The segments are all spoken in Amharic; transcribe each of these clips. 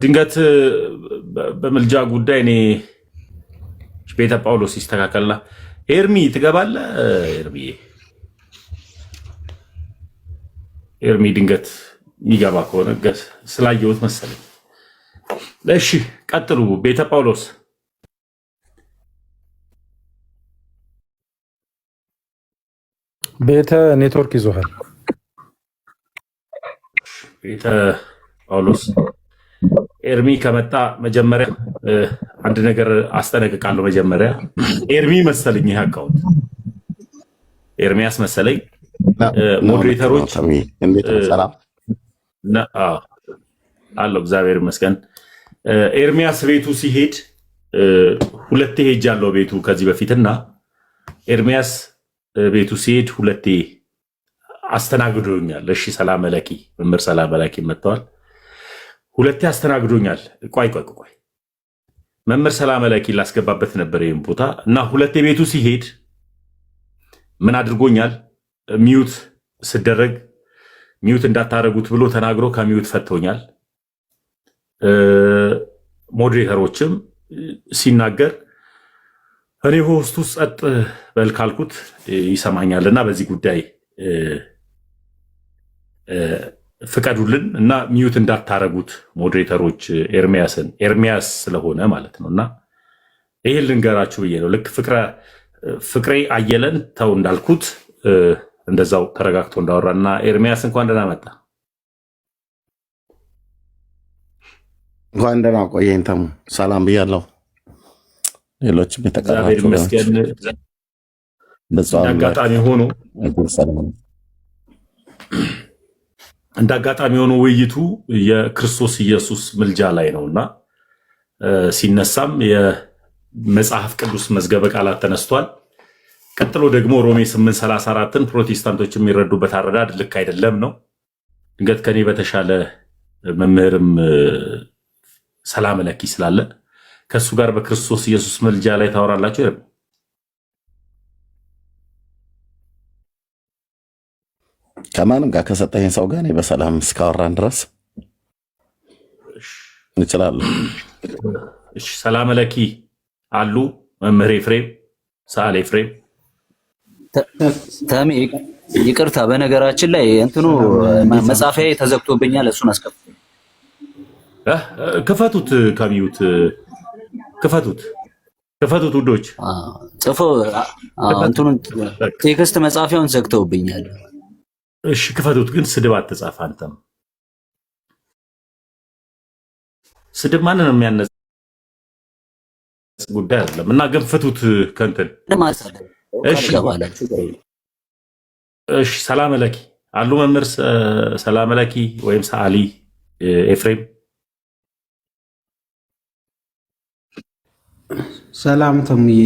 ድንገት በምልጃ ጉዳይ እኔ ቤተ ጳውሎስ ይስተካከልና፣ ኤርሚ ትገባለህ? ኤርሚ፣ ኤርሚ ድንገት የሚገባ ከሆነ ስላየሁት መሰለኝ። እሺ ቀጥሉ። ቤተ ጳውሎስ። ቤተ ኔትወርክ ይዞሃል። ቤተ ጳውሎስ፣ ኤርሚ ከመጣ መጀመሪያ አንድ ነገር አስጠነቅቃለሁ። መጀመሪያ ኤርሚ መሰለኝ፣ ይህ account ኤርሚያስ መሰለኝ። Moderator ኦች አለው፣ እግዚአብሔር ይመስገን። ኤርሚያስ ቤቱ ሲሄድ ሁለቴ ሄጃለሁ ቤቱ ከዚህ በፊትና ኤርሚያስ ቤቱ ሲሄድ ሁለቴ አስተናግዶኛል። እሺ ሰላም ለኪ፣ መምህር ሰላም ለኪ መጥተዋል። ሁለቴ አስተናግዶኛል። ቆይ ቆይ ቆይ፣ መምህር ሰላም ለኪ ላስገባበት ነበር ይህም ቦታ እና ሁለቴ ቤቱ ሲሄድ ምን አድርጎኛል? Mute ስደረግ mute እንዳታደረጉት ብሎ ተናግሮ ከ mute ፈቶኛል። Moderator ኦችም ሲናገር እኔ host ኡ ጸጥ በል ካልኩት ይሰማኛል እና በዚህ ጉዳይ ፍቀዱልን እና mute እንዳታረጉት moderator ኦች ኤርሚያስን፣ ኤርሚያስ ስለሆነ ማለት ነው። እና ይህን ልንገራችሁ ብዬ ነው። ልክ ፍቅሬ አየለን ተው እንዳልኩት እንደዛው ተረጋግቶ እንዳወራ እና ኤርሚያስ እንኳን ደህና መጣ። እንኳን ደህና ቆየኝ ተሙ። ሰላም ብያለሁ። ሌሎችም እግዚአብሔር የተቀራችሁ ይመስገን። ብፁዕ አምላክ እንዳጋጣሚ ሆኖ ሰላም እንደ አጋጣሚ ሆኖ ውይይቱ የክርስቶስ ኢየሱስ ምልጃ ላይ ነው እና ሲነሳም የመጽሐፍ ቅዱስ መዝገበ ቃላት ተነስቷል። ቀጥሎ ደግሞ ሮሜ 8:34ን ፕሮቴስታንቶች የሚረዱበት አረዳድ ልክ አይደለም ነው። ድንገት ከኔ በተሻለ መምህርም ሰላም ለኪ ስላለ ከእሱ ጋር በክርስቶስ ኢየሱስ ምልጃ ላይ ታወራላችሁ። ከማንም ጋር ከሰጠኝ ሰው ጋር እኔ በሰላም እስካወራን ድረስ እንችላለን። እሺ፣ ሰላም ለኪ አሉ መምህር ኤፍሬም፣ ሰዓሊ ኤፍሬም። ተሜ ይቅርታ፣ በነገራችን ላይ እንትኑ መጻፊያ ተዘግቶብኛል። እሱን አስከፍቶ ክፈቱት፣ ከ mute ክፈቱት፣ ክፈቱት ውዶች ጽፎ እንትኑን text መጻፊያውን ዘግተውብኛል። እሺ ክፈቱት፣ ግን ስድብ አትጻፍ። አንተም ስድብ ማንንም የሚያነጽ ጉዳይ አይደለም እና ግን ፍቱት ከእንትን። እሺ እሺ። ሰላም ለኪ አሉ መምህር ሰላም ለኪ ወይም ሰዓሊ ኤፍሬም። ሰላም ተሙዬ፣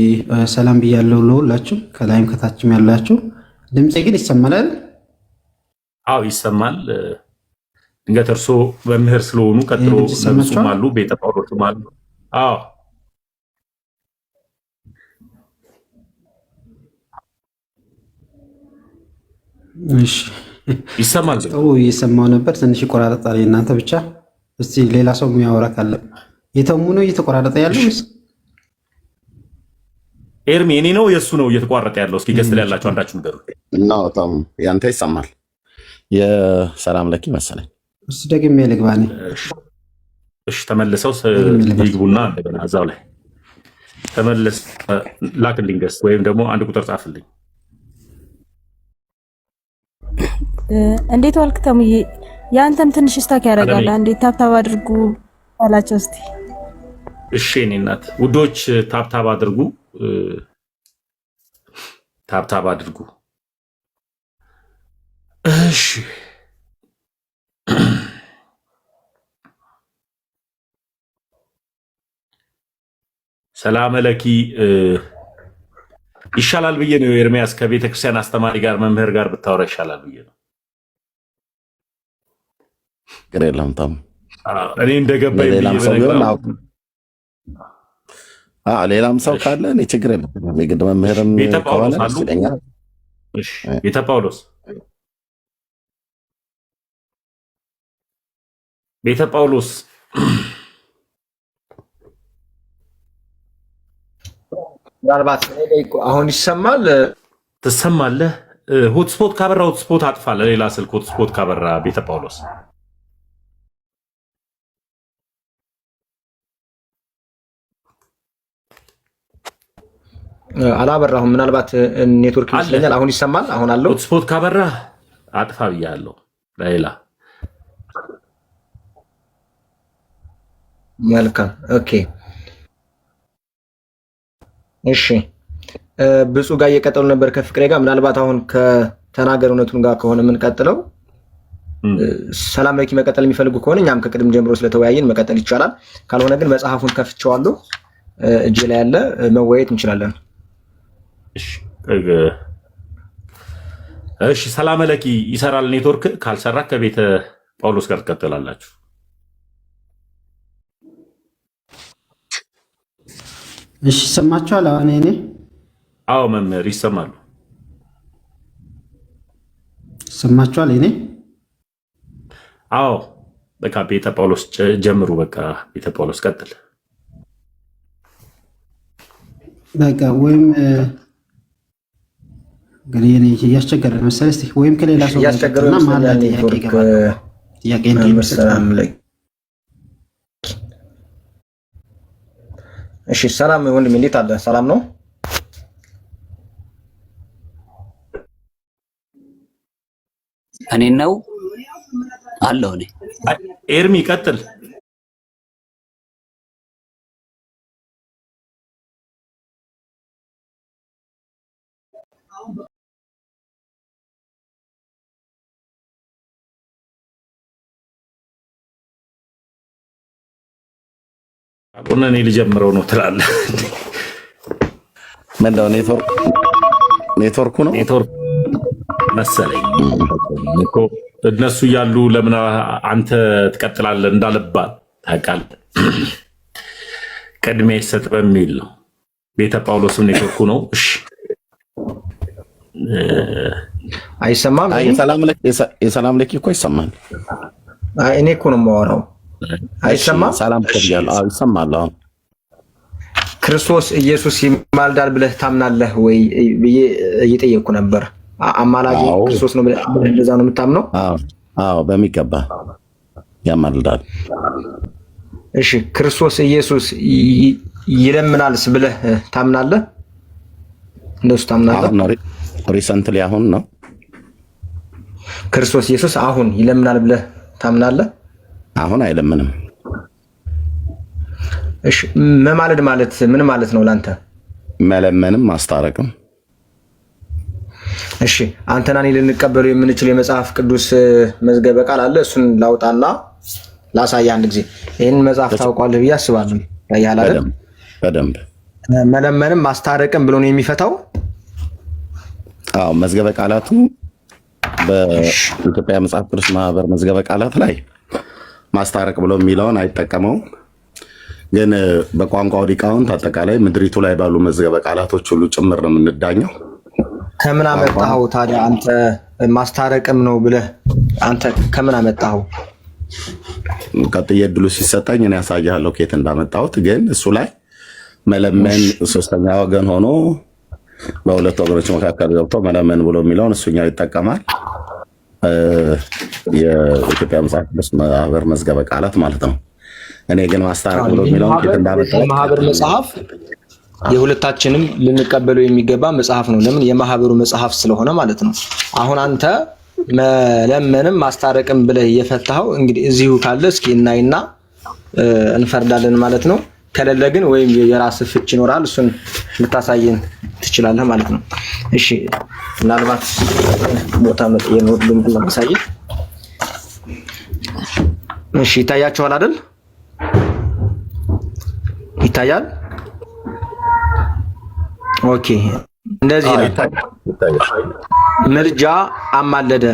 ሰላም ብያለሁ ለሁላችሁ ከላይም ከታችም ያላችሁ። ድምፄ ግን ይሰማል? አዎ ይሰማል። ድንገት እርሶ መምህር ስለሆኑ ቀጥሎ ነብሱም አሉ፣ ቤተ ጳውሎስም አሉ። አዎ። እሺ ይሰማል። ጥሩ እየሰማው ነበር። ትንሽ ይቆራረጣል። እናንተ ብቻ እስቲ ሌላ ሰው የሚያወራ ካለ። የተሙ ነው እየተቆራረጠ ያለው ወይስ ኤርሚ? እኔ ነው የእሱ ነው እየተቋረጠ ያለው? እስኪ guest ላይ ያላችሁ አንዳችሁ ንገሩ። እና በጣም ያንተ ይሰማል። የሰላም ለኪ መሰለኝ። እሱ ደግሜ ልግባ እኔ። እሺ ተመልሰው ይግቡና እንደገና እዛው ላይ ተመልስ። ላክልኝ guest ወይም ደግሞ አንድ ቁጥር ጻፍልኝ። እንዴት ዋልክ ተሙዬ? የአንተም ትንሽ stuck ያደርጋል። አንዴ tap tap አድርጉ አላቸው እስቲ። እሺ የእኔ እናት፣ ውዶች tap tap አድርጉ፣ Tap tap አድርጉ። እሺ ሰላም ለኪ ይሻላል ብዬ ነው። ኤርሚያስ ከቤተክርስቲያን አስተማሪ ጋር መምህር ጋር ብታወራ ይሻላል ብዬ ነው። ችግር የለም ተሙ። እኔ እንደገባኝ ብዬ ሌላም ሰው ቢሆን ብነግረው ሌላም ሰው ካለ እኔ ችግር የለም። የግድ መምህርም ቤተ ከሆነ ጳውሎስ ደስ አሉ። ይለኛል። እሺ ቤተ ጳውሎስ። ቤተ ጳውሎስ ምናልባት አሁን ይሰማል። ትሰማለህ? Hotspot ካበራ hotspot አጥፋ። ለሌላ ስልክ hotspot ካበራ ቤተ ጳውሎስ። አላበራሁም። ምናልባት ኔትወርክ ይመስለኛል። አሁን ይሰማል። አሁን አለው። Hotspot ካበራ አጥፋ ብያለሁ። ለሌላ። መልካም፣ okay፣ እሺ። ብፁዕ ጋር እየቀጠሉ ነበር ከፍቅሬ ጋር። ምናልባት አሁን ከተናገር እውነቱን ጋር ከሆነ የምንቀጥለው፣ ሰላም ለኪ መቀጠል የሚፈልጉ ከሆነ እኛም ከቅድም ጀምሮ ስለተወያየን መቀጠል ይቻላል። ካልሆነ ግን መጽሐፉን ከፍቼዋለሁ፣ እጄ ላይ ያለ፣ መወያየት እንችላለን። እሺ፣ ሰላም ለኪ ይሰራል ኔትወርክ። ካልሰራ ከቤተ ጳውሎስ ጋር ትቀጥላላችሁ። እሺ፣ ይሰማችኋል? አሁን እኔ አዎ መምህር፣ ይሰማሉ። ይሰማችኋል? እኔ አዎ፣ በቃ ቤተ ጳውሎስ ጀምሩ። በቃ ቤተ ጳውሎስ ቀጥል። በቃ ወይም እንግዲህ እኔ እያስቸገረ መሰለኝ። እስኪ ወይም ከሌላ ሰው ጋር እያስቸገረው ይቀጥልና መሀል ላይ ይመስለኛል ጥያቄ ኔትወርክ። ይገባል። ጥያቄ መምህር እንዲሰጥ ሰላም ለኪ። እሺ፣ ሰላም ወንድሜ፣ እንዴት አለ? ሰላም ነው? እኔ ነው አለው እኔ። ኤርሚ ቀጥል። ካልሆነ እኔ ልጀምረው ነው ትላለህ። ምንድነው? ኔትወርኩ ነው። ኔትወርክ መሰለኝ እኮ፣ እነሱ እያሉ ለምን አንተ ትቀጥላለህ እንዳልባል ታውቃለህ። ቅድሚያ ይሰጥ በሚል ነው። ቤተ ጳውሎስም ኔትወርኩ ነው። እሺ። አይሰማም? አይ፣ የሰላም ለኪ እኮ ይሰማል። አይ፣ እኔ እኮ ነው የማወራው። እሺ፣ አይሰማም? ሰላም እኮ ብያለሁ። አዎ ይሰማል። አሁን ክርስቶስ ኢየሱስ ይማልዳል ብለህ ታምናለህ ወይ ብዬ እየጠየቅኩ ነበር። አማላጅ አዎ ክርስቶስ ነው ብለህ እንደዛ ነው የምታምነው? አዎ፣ በሚገባ ያማልዳል። እሺ፣ ክርስቶስ ኢየሱስ ይለምናልስ ብለህ ታምናለህ? እንደሱ ታምናለህ? አሁን ነው፣ recently አሁን ነው። ክርስቶስ ኢየሱስ አሁን ይለምናል ብለህ ታምናለህ? አሁን አይለምንም። እሺ፣ መማለድ ማለት ምን ማለት ነው ላንተ? መለመንም ማስታረቅም። እሺ፣ አንተና እኔ ልንቀበለው የምንችል የመጽሐፍ ቅዱስ መዝገበ ቃል አለ። እሱን ላውጣና ላሳየህ አንድ ጊዜ። ይህንን መጽሐፍ ታውቀዋለህ ብዬ አስባለሁ። ያያል አይደል? በደንብ በደንብ። መለመንም ማስታረቅም ብሎ ነው የሚፈታው። አዎ፣ መዝገበ ቃላቱ በኢትዮጵያ መጽሐፍ ቅዱስ ማህበር መዝገበ ቃላት ላይ ማስታረቅ ብሎ የሚለውን አይጠቀመውም። ግን በቋንቋው ሊቃውንት አጠቃላይ ምድሪቱ ላይ ባሉ መዝገበ ቃላቶች ሁሉ ጭምር ነው የምንዳኘው። ከምን ቋንቋ አመጣኸው ታዲያ? አንተ ማስታረቅም ነው ብለህ አንተ ከምን አመጣኸው? ቀጥዬ እድሉ ሲሰጠኝ እኔ ያሳያለሁ ከየት እንዳመጣሁት። ግን እሱ ላይ መለመን ሶስተኛ ወገን ሆኖ በሁለት ወገኖች መካከል ገብቶ መለመን ብሎ የሚለውን እሱኛው ይጠቀማል። የኢትዮጵያ መጽሐፍ ቅዱስ ማህበር መዝገበ ቃላት ማለት ነው። እኔ ግን ማስታረቅ ብሎ የሚለውን ከየት እንዳመጣሁት የማህበር መጽሐፍ የሁለታችንም ልንቀበለው የሚገባ መጽሐፍ ነው። ለምን? የማህበሩ መጽሐፍ ስለሆነ ማለት ነው። አሁን አንተ መለመንም ማስታረቅም ብለህ እየፈታኸው እንግዲህ እዚሁ ካለ እስኪ እናይና እንፈርዳለን ማለት ነው። ከሌለ ግን ወይም የራስህ ፍች ይኖራል፣ እሱን ልታሳየን ትችላለህ ማለት ነው። እሺ፣ ምናልባት ቦታ ላሳይ። እሺ፣ ይታያችኋል አይደል? ይታያል። Okay፣ እንደዚህ ይላል። ይታያል። ምልጃ አማለደ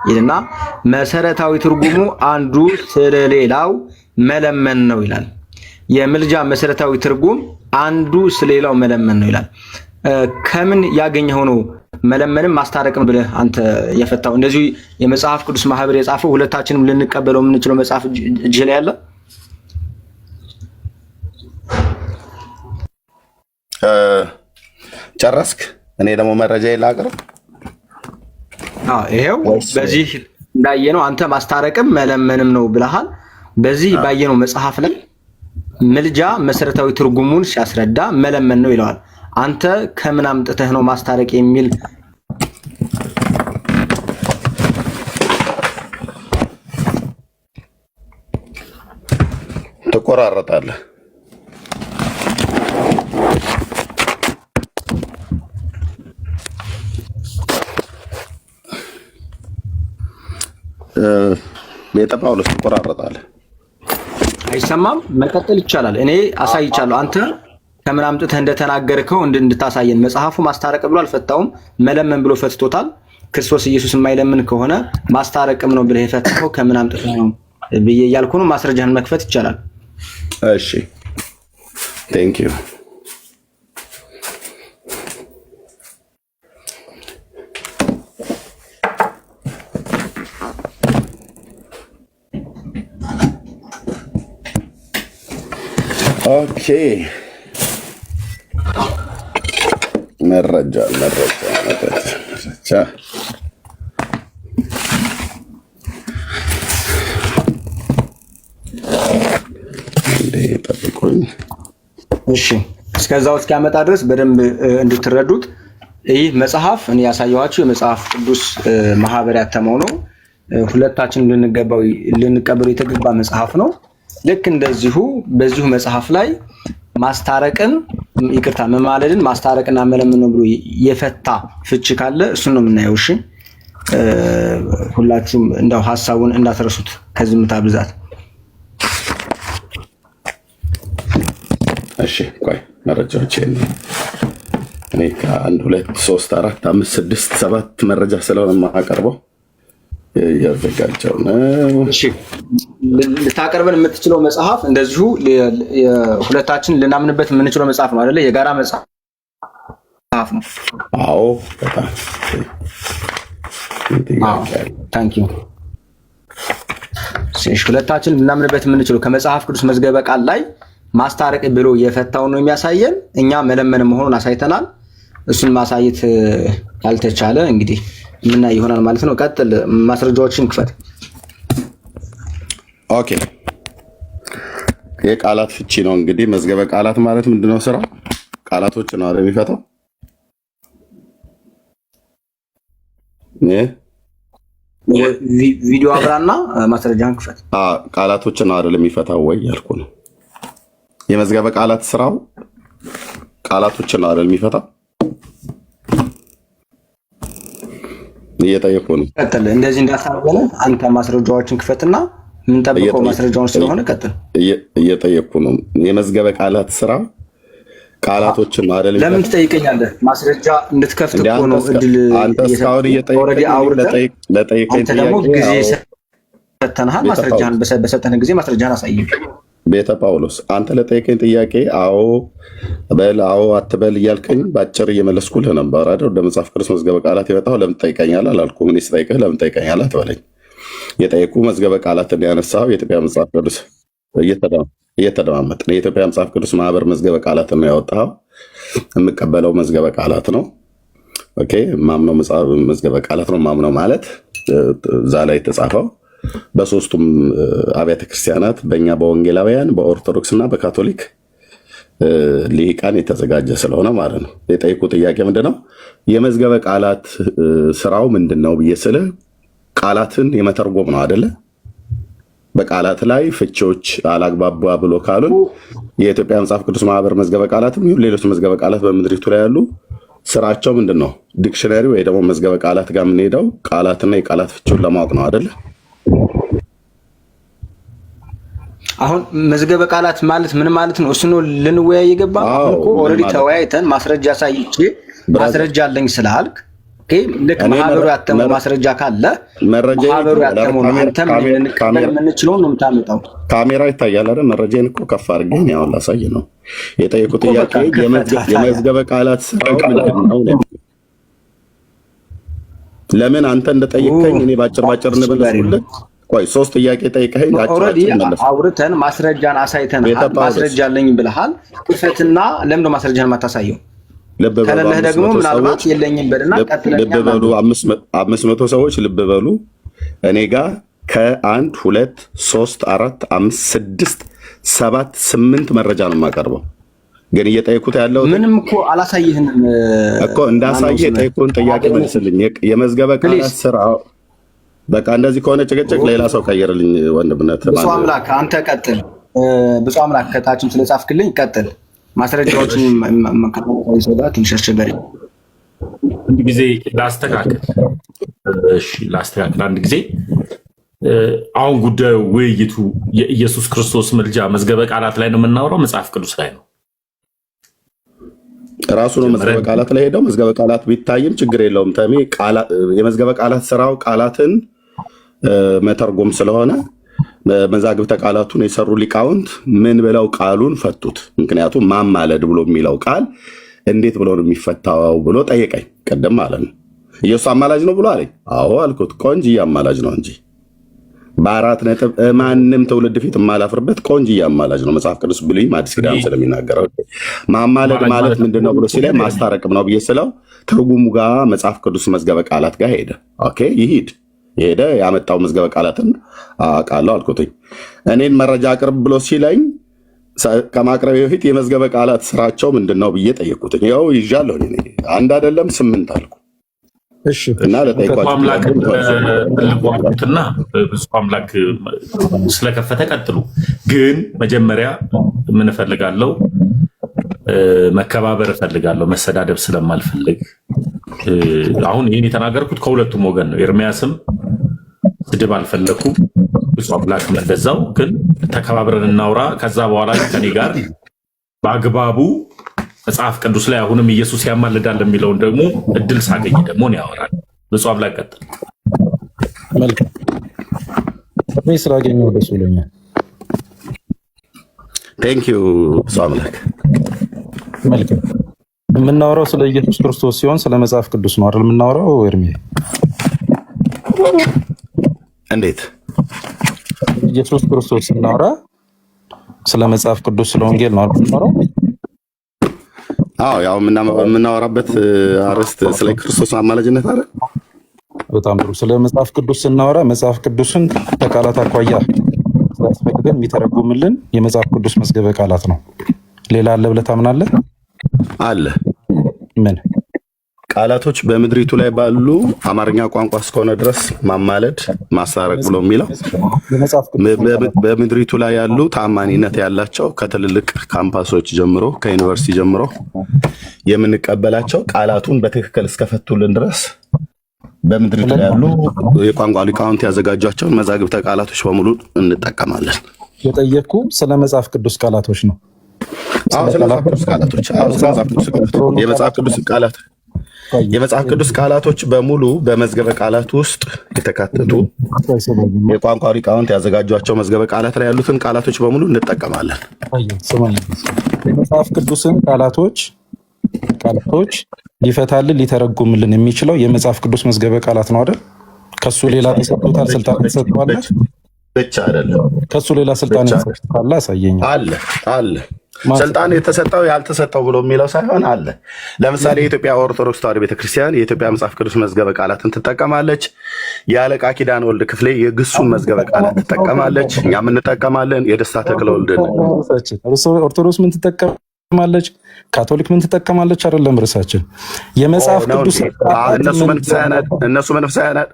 ይልና መሰረታዊ ትርጉሙ አንዱ ስለሌላው መለመን ነው ይላል። የምልጃ መሰረታዊ ትርጉም አንዱ ስለሌላው መለመን ነው ይላል። ከምን ያገኘኸው ነው? መለመንም ማስታረቅም ብለህ አንተ የፈታው እንደዚሁ የመጽሐፍ ቅዱስ ማህበር የጻፈው ሁለታችንም ልንቀበለው የምንችለው መጽሐፍ እጅህ ላይ ያለ። ጨረስክ? እኔ ደግሞ መረጃ ላቅርብ። ይሄው በዚህ እንዳየነው አንተ ማስታረቅም መለመንም ነው ብለሃል። በዚህ ባየነው መጽሐፍ ላይ ምልጃ መሰረታዊ ትርጉሙን ሲያስረዳ መለመን ነው ይለዋል። አንተ ከምን አምጥተህ ነው ማስታረቅ የሚል? ትቆራረጣለህ። ቤተ ጳውሎስ ትቆራረጣለህ። አይሰማም። መቀጠል ይቻላል። እኔ አሳይቻለሁ። አንተ ከምን አምጥተህ እንደተናገርከው እንድታሳየን። መጽሐፉ ማስታረቅ ብሎ አልፈታውም፣ መለመን ብሎ ፈትቶታል። ክርስቶስ ኢየሱስ የማይለምን ከሆነ ማስታረቅም ነው ብለህ የፈታኸው ከምን አምጥተህ ነው ብዬ እያልኩ ነው። ማስረጃህን መክፈት ይቻላል። እሺ thank you። Okay መረጃ መረጃ መረጃ መረጃ እንዴ ጠብቁኝ። እሺ እስከዛው እስኪያመጣ ድረስ በደንብ እንድትረዱት ይህ መጽሐፍ እኔ ያሳየኋችሁ የመጽሐፍ ቅዱስ ማህበር ያተመው ነው። ሁለታችን ልንቀበለው የተገባ መጽሐፍ ነው። ልክ እንደዚሁ በዚሁ መጽሐፍ ላይ ማስታረቅን ይቅርታ መማለድን ማስታረቅና መለመን ነው ብሎ የፈታ ፍቺ ካለ እሱን ነው የምናየው። እሺ ሁላችሁም እንዳው ሀሳቡን እንዳትረሱት ከዝምታ ብዛት። እሺ ቆይ መረጃዎች እኔ ከአንድ ሁለት ሶስት አራት አምስት ስድስት ሰባት መረጃ ስለሆነ የማቀርበው እያዘጋጀው ነው። እሺ ልታቀርበን የምትችለው መጽሐፍ እንደዚሁ ሁለታችን ልናምንበት የምንችለው መጽሐፍ ነው አይደለ? የጋራ መጽሐፍ ነው። አዎ በጣም Thank you። ሁለታችን ልናምንበት የምንችለው ከመጽሐፍ ቅዱስ መዝገበ ቃል ላይ ማስታረቅ ብሎ የፈታውን ነው የሚያሳየን። እኛ መለመን መሆኑን አሳይተናል። እሱን ማሳየት ካልተቻለ እንግዲህ የምናይ ይሆናል ማለት ነው። ቀጥል፣ ማስረጃዎችን ክፈት። Okay የቃላት ፍቺ ነው እንግዲህ። መዝገበ ቃላት ማለት ምንድነው? ስራው ቃላቶች ነው አይደል የሚፈታው? ቪዲዮ አብራና ማስረጃን ክፈት። ቃላቶች ነው አይደል የሚፈታው ወይ ያልኩ ነው። የመዝገበ ቃላት ስራው ቃላቶች ነው አይደል የሚፈታው? እየጠየኩ ነው። ቀጥል። እንደዚህ እንዳታበለ አንተ ማስረጃዎችን ክፈትና የምንጠብቀው ማስረጃውን ስለሆነ ቀጥል። እየጠየኩ ነው። የመዝገበ ቃላት ስራ ቃላቶችን ነው አይደል? ለምን ትጠይቀኛለህ? ማስረጃ እንድትከፍት እኮ ነው እድል። አንተ እስካሁን እየጠየቀኝ ለጠየቀኝ አንተ ደግሞ ጊዜ ሰተንሃል። ማስረጃህን በሰጠንህ ጊዜ ማስረጃህን አሳየኝ። ቤተ ጳውሎስ አንተ ለጠየቀኝ ጥያቄ አዎ በል አዎ አትበል እያልከኝ በአጭር እየመለስኩልህ ነበር አይደል? ወደ መጽሐፍ ቅዱስ መዝገበ ቃላት የመጣኸው ለምን ትጠይቀኛለህ አላልኩም። እኔ ስጠይቅህ ለምን ትጠይቀኛለህ አትበለኝ። የጠየቁ መዝገበ ቃላትን ያነሳኸው የኢትዮጵያ መጽሐፍ ቅዱስ እየተደማመጥን የኢትዮጵያ መጽሐፍ ቅዱስ ማህበር መዝገበ ቃላትን ነው ያወጣኸው። የምቀበለው መዝገበ ቃላት ነው። Okay፣ ማምነው መዝገበ ቃላት ነው። ማምነው ማለት እዛ ላይ የተጻፈው በሶስቱም አብያተ ክርስቲያናት በእኛ በወንጌላውያን በኦርቶዶክስ እና በካቶሊክ ልሂቃን የተዘጋጀ ስለሆነ ማለት ነው። የጠየቁ ጥያቄ ምንድን ነው? የመዝገበ ቃላት ስራው ምንድን ነው ብዬ ስልህ ቃላትን የመተርጎም ነው አደለ? በቃላት ላይ ፍቺዎች አላግባባ ብሎ ካሉን የኢትዮጵያ መጽሐፍ ቅዱስ ማህበር መዝገበ ቃላትም ይሁን ሌሎች መዝገበ ቃላት በምድሪቱ ላይ ያሉ ስራቸው ምንድን ነው? Dictionary ወይ ደግሞ መዝገበ ቃላት ጋር የምንሄደው ቃላትና የቃላት ፍቺውን ለማወቅ ነው አደለ? አሁን መዝገበ ቃላት ማለት ምን ማለት ነው? እሱ ነው ልንወያይ የገባ። አሁን እኮ already ተወያይተን ማስረጃ አሳይቼ ማስረጃ አለኝ ስላልክ ልክ ማህበሩ ያተመው ማስረጃ ካለ ማህበሩ ያተመው ነው። አንተም ልንቀበል የምንችለውን ነው የምታመጣው። ካሜራ ይታያል አይደል? መረጃዬን እኮ ከፍ አድርጌ እኔ አሁን ላሳይ ነው የጠየቁት ጥያቄ። የመዝገበ ቃላት ስራው ምንድን ነው? ለምን አንተ እንደጠየቅከኝ እኔ ባጭር ባጭር እንመለስኩልህ። ቆይ ሶስት ጥያቄ ጠይቀኸኝ ባጭር already ባጭር መለስኩ። አውርተን ማስረጃን ቤተ አሳይተንሃል። ጳውሎስ ማስረጃ አለኝ ብለሃል። ክፈትና ለምን ነው ማስረጃን የማታሳየው? ልብ በሉ ከሌለህ አምስት ደግሞ መቶ ምናልባት ሰዎች የለኝም በልና ቀጥለኛ ልብ በሉ 500 ሰዎች ልብ በሉ። እኔ ጋ ከአንድ ሁለት ሶስት አራት አምስት ስድስት ሰባት ስምንት መረጃ ነው የማቀርበው። ግን እየጠየኩት ያለው ምንም እኮ አላሳይህንም እኮ እንዳሳየ የጠየኩህን ጥያቄ መልስልኝ። የመዝገበ ቃላት ስራ በቃ እንደዚህ ከሆነ ጭቅጭቅ ሌላ ሰው ቀይርልኝ። ወንድምነት ብፁዕ አምላክ አንተ ቀጥል። ብፁዕ አምላክ ከታችም ስለጻፍክልኝ ቀጥል። ማስረጃዎችን ሰው ጋር ትንሽ አስቸጋሪ። አንድ ጊዜ ላስተካክል። እሺ ላስተካክል አንድ ጊዜ። አሁን ጉዳዩ ውይይቱ የኢየሱስ ክርስቶስ ምልጃ መዝገበ ቃላት ላይ ነው የምናወራው፣ መጽሐፍ ቅዱስ ላይ ነው? ራሱ ነው መዝገበ ቃላት ላይ ሄደው መዝገበ ቃላት ቢታይም ችግር የለውም። ተሜ የመዝገበ ቃላት ስራው ቃላትን መተርጎም ስለሆነ መዛግብተ ቃላቱን የሰሩ ሊቃውንት ምን ብለው ቃሉን ፈቱት? ምክንያቱም ማማለድ ብሎ የሚለው ቃል እንዴት ብሎ ነው የሚፈታው ብሎ ጠየቀኝ፣ ቅድም ማለት ነው። ኢየሱስ አማላጅ ነው ብሎ አለኝ። አዎ አልኩት። ቆንጅዬ አማላጅ ነው እንጂ በአራት ነጥብ ማንም ትውልድ ፊት የማላፍርበት ቆንጅዬ አማላጅ ነው። መጽሐፍ ቅዱስ ብሉይም አዲስ ኪዳን ስለሚናገረው ማማለድ ማለት ምንድን ነው ብሎ ሲለኝ ማስታረቅም ነው ብዬ ስለው ትርጉሙ ጋር መጽሐፍ ቅዱስ መዝገበ ቃላት ጋር ሄደ። Okay ይሂድ ሄደ። ያመጣው መዝገበ ቃላትን አውቃለሁ አልኩትኝ። እኔን መረጃ አቅርብ ብሎ ሲለኝ ከማቅረቤ በፊት የመዝገበ ቃላት ስራቸው ምንድን ነው ብዬ ጠየቅኩትኝ። ይኸው ይዣለሁ እኔ አንድ አይደለም ስምንት አልኩ እሺ እና ለጠየኳቸው አምላክ ጥያቄ ትልቁ አልኩትና ብፁዕ አምላክ ስለከፈተ ቀጥሉ። ግን መጀመሪያ ምን እፈልጋለሁ? መከባበር እፈልጋለሁ፣ መሰዳደብ ስለማልፈልግ። አሁን ይህን የተናገርኩት ከሁለቱም ወገን ነው። ኤርሚያስም ስድብ አልፈለኩም፣ ብፁዕ አምላክም እንደዛው። ግን ተከባብረን እናውራ። ከዛ በኋላ ከኔ ጋር በአግባቡ መጽሐፍ ቅዱስ ላይ አሁንም ኢየሱስ ያማልዳል የሚለውን ደግሞ እድል ሳገኝ ደግሞ ያወራል። ብፁዕ አምላክ ቀጥል። መልካም፣ እኔ ስላገኘሁ ደስ ብሎኛል። Thank you ብፁዕ አምላክ። መልካም፣ የምናወራው ስለ ኢየሱስ ክርስቶስ ሲሆን ስለ መጽሐፍ ቅዱስ ነው አይደል? የምናወራው ኤርሚ? እንዴት? ኢየሱስ ክርስቶስ ስናወራ ስለ መጽሐፍ ቅዱስ ስለ ወንጌል ነው አይደል የምናወራው? አዎ፣ ያው የምናወራበት አርዕስት ስለ ክርስቶስ አማላጅነት አይደል? በጣም ጥሩ። ስለ መጽሐፍ ቅዱስ ስናወራ መጽሐፍ ቅዱስን ከቃላት አኳያ ሲያስፈልገን የሚተረጉምልን የመጽሐፍ ቅዱስ መዝገበ ቃላት ነው። ሌላ አለ ብለህ ታምናለህ? አለ። ምን? ቃላቶች በምድሪቱ ላይ ባሉ አማርኛ ቋንቋ እስከሆነ ድረስ ማማለድ፣ ማስታረቅ ብሎ የሚለው የመጽሐፍ ቅዱስ በምድሪቱ ላይ ያሉ ታማኒነት ያላቸው ከትልልቅ ካምፓሶች ጀምሮ ከዩኒቨርሲቲ ጀምሮ የምንቀበላቸው ቃላቱን በትክክል እስከፈቱልን ድረስ በምድሪቱ ላይ ያሉ የቋንቋ ሊቃውንት ያዘጋጇቸውን መዛግብተ ቃላቶች በሙሉ እንጠቀማለን። የጠየቅኩ ስለ መጽሐፍ ቅዱስ ቃላቶች ነው። አዎ፣ ስለ መጽሐፍ ቅዱስ ቃላቶች። አዎ፣ ስለ መጽሐፍ ቅዱስ ቃላቶች። የመጽሐፍ ቅዱስ ቃላቶች በሙሉ በመዝገበ ቃላት ውስጥ የተካተቱ የቋንቋ ሊቃውንት ያዘጋጇቸው መዝገበ ቃላት ላይ ያሉትን ቃላቶች በሙሉ እንጠቀማለን። ስማኝ፣ የመጽሐፍ ቅዱስን ቃላቶች ሊፈታልን ሊተረጉምልን የሚችለው የመጽሐፍ ቅዱስ መዝገበ ቃላት ነው አይደል? ከሱ ሌላ ተሰጥቶታል፣ ስልጣን ተሰጥቷል። ብቻ አይደለም። ከሱ ሌላ ስልጣን ብቻ የተሰጥቷል። አሳየኝ። አለ አለ። ስልጣን የተሰጠው ያልተሰጠው ብሎ የሚለው ሳይሆን አለ። ለምሳሌ የኢትዮጵያ ኦርቶዶክስ ተዋሕዶ ቤተክርስቲያን የኢትዮጵያ መጽሐፍ ቅዱስ መዝገበ ቃላትን ትጠቀማለች። የአለቃ ኪዳነ ወልድ ክፍሌ የግሱን መዝገበ ቃላት ትጠቀማለች። እኛም እንጠቀማለን። የደስታ ተክለ ወልድን ኦርቶዶክስ ምን ትጠቀማለች? ካቶሊክ ምን ትጠቀማለች? አይደለም ርዕሳችን። የመጽሐፍ ነው ቅዱስ እንዴ?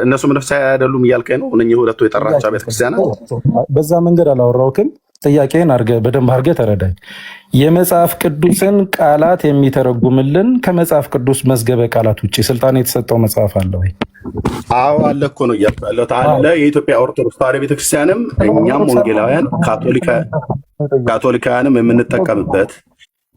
እነሱ መንፈሳዊ አይደሉም እያልከኝ ነው? እነኚህ ሁለቱ የጠራቸው ቤተክርስቲያናት በዛ መንገድ አላወራሁክም። ጥያቄን አድርገህ በደንብ አድርገህ ተረዳኝ። የመጽሐፍ ቅዱስን ቃላት የሚተረጉምልን ከመጽሐፍ ቅዱስ መዝገበ ቃላት ውጭ ስልጣን የተሰጠው መጽሐፍ አለ ወይ? አዎ አለ እኮ ነው እያልኩ ያለሁት። አለ። የኢትዮጵያ ኦርቶዶክስ ተዋሕዶ ቤተክርስቲያንም እኛም ወንጌላውያን ካቶሊካውያንም የምንጠቀምበት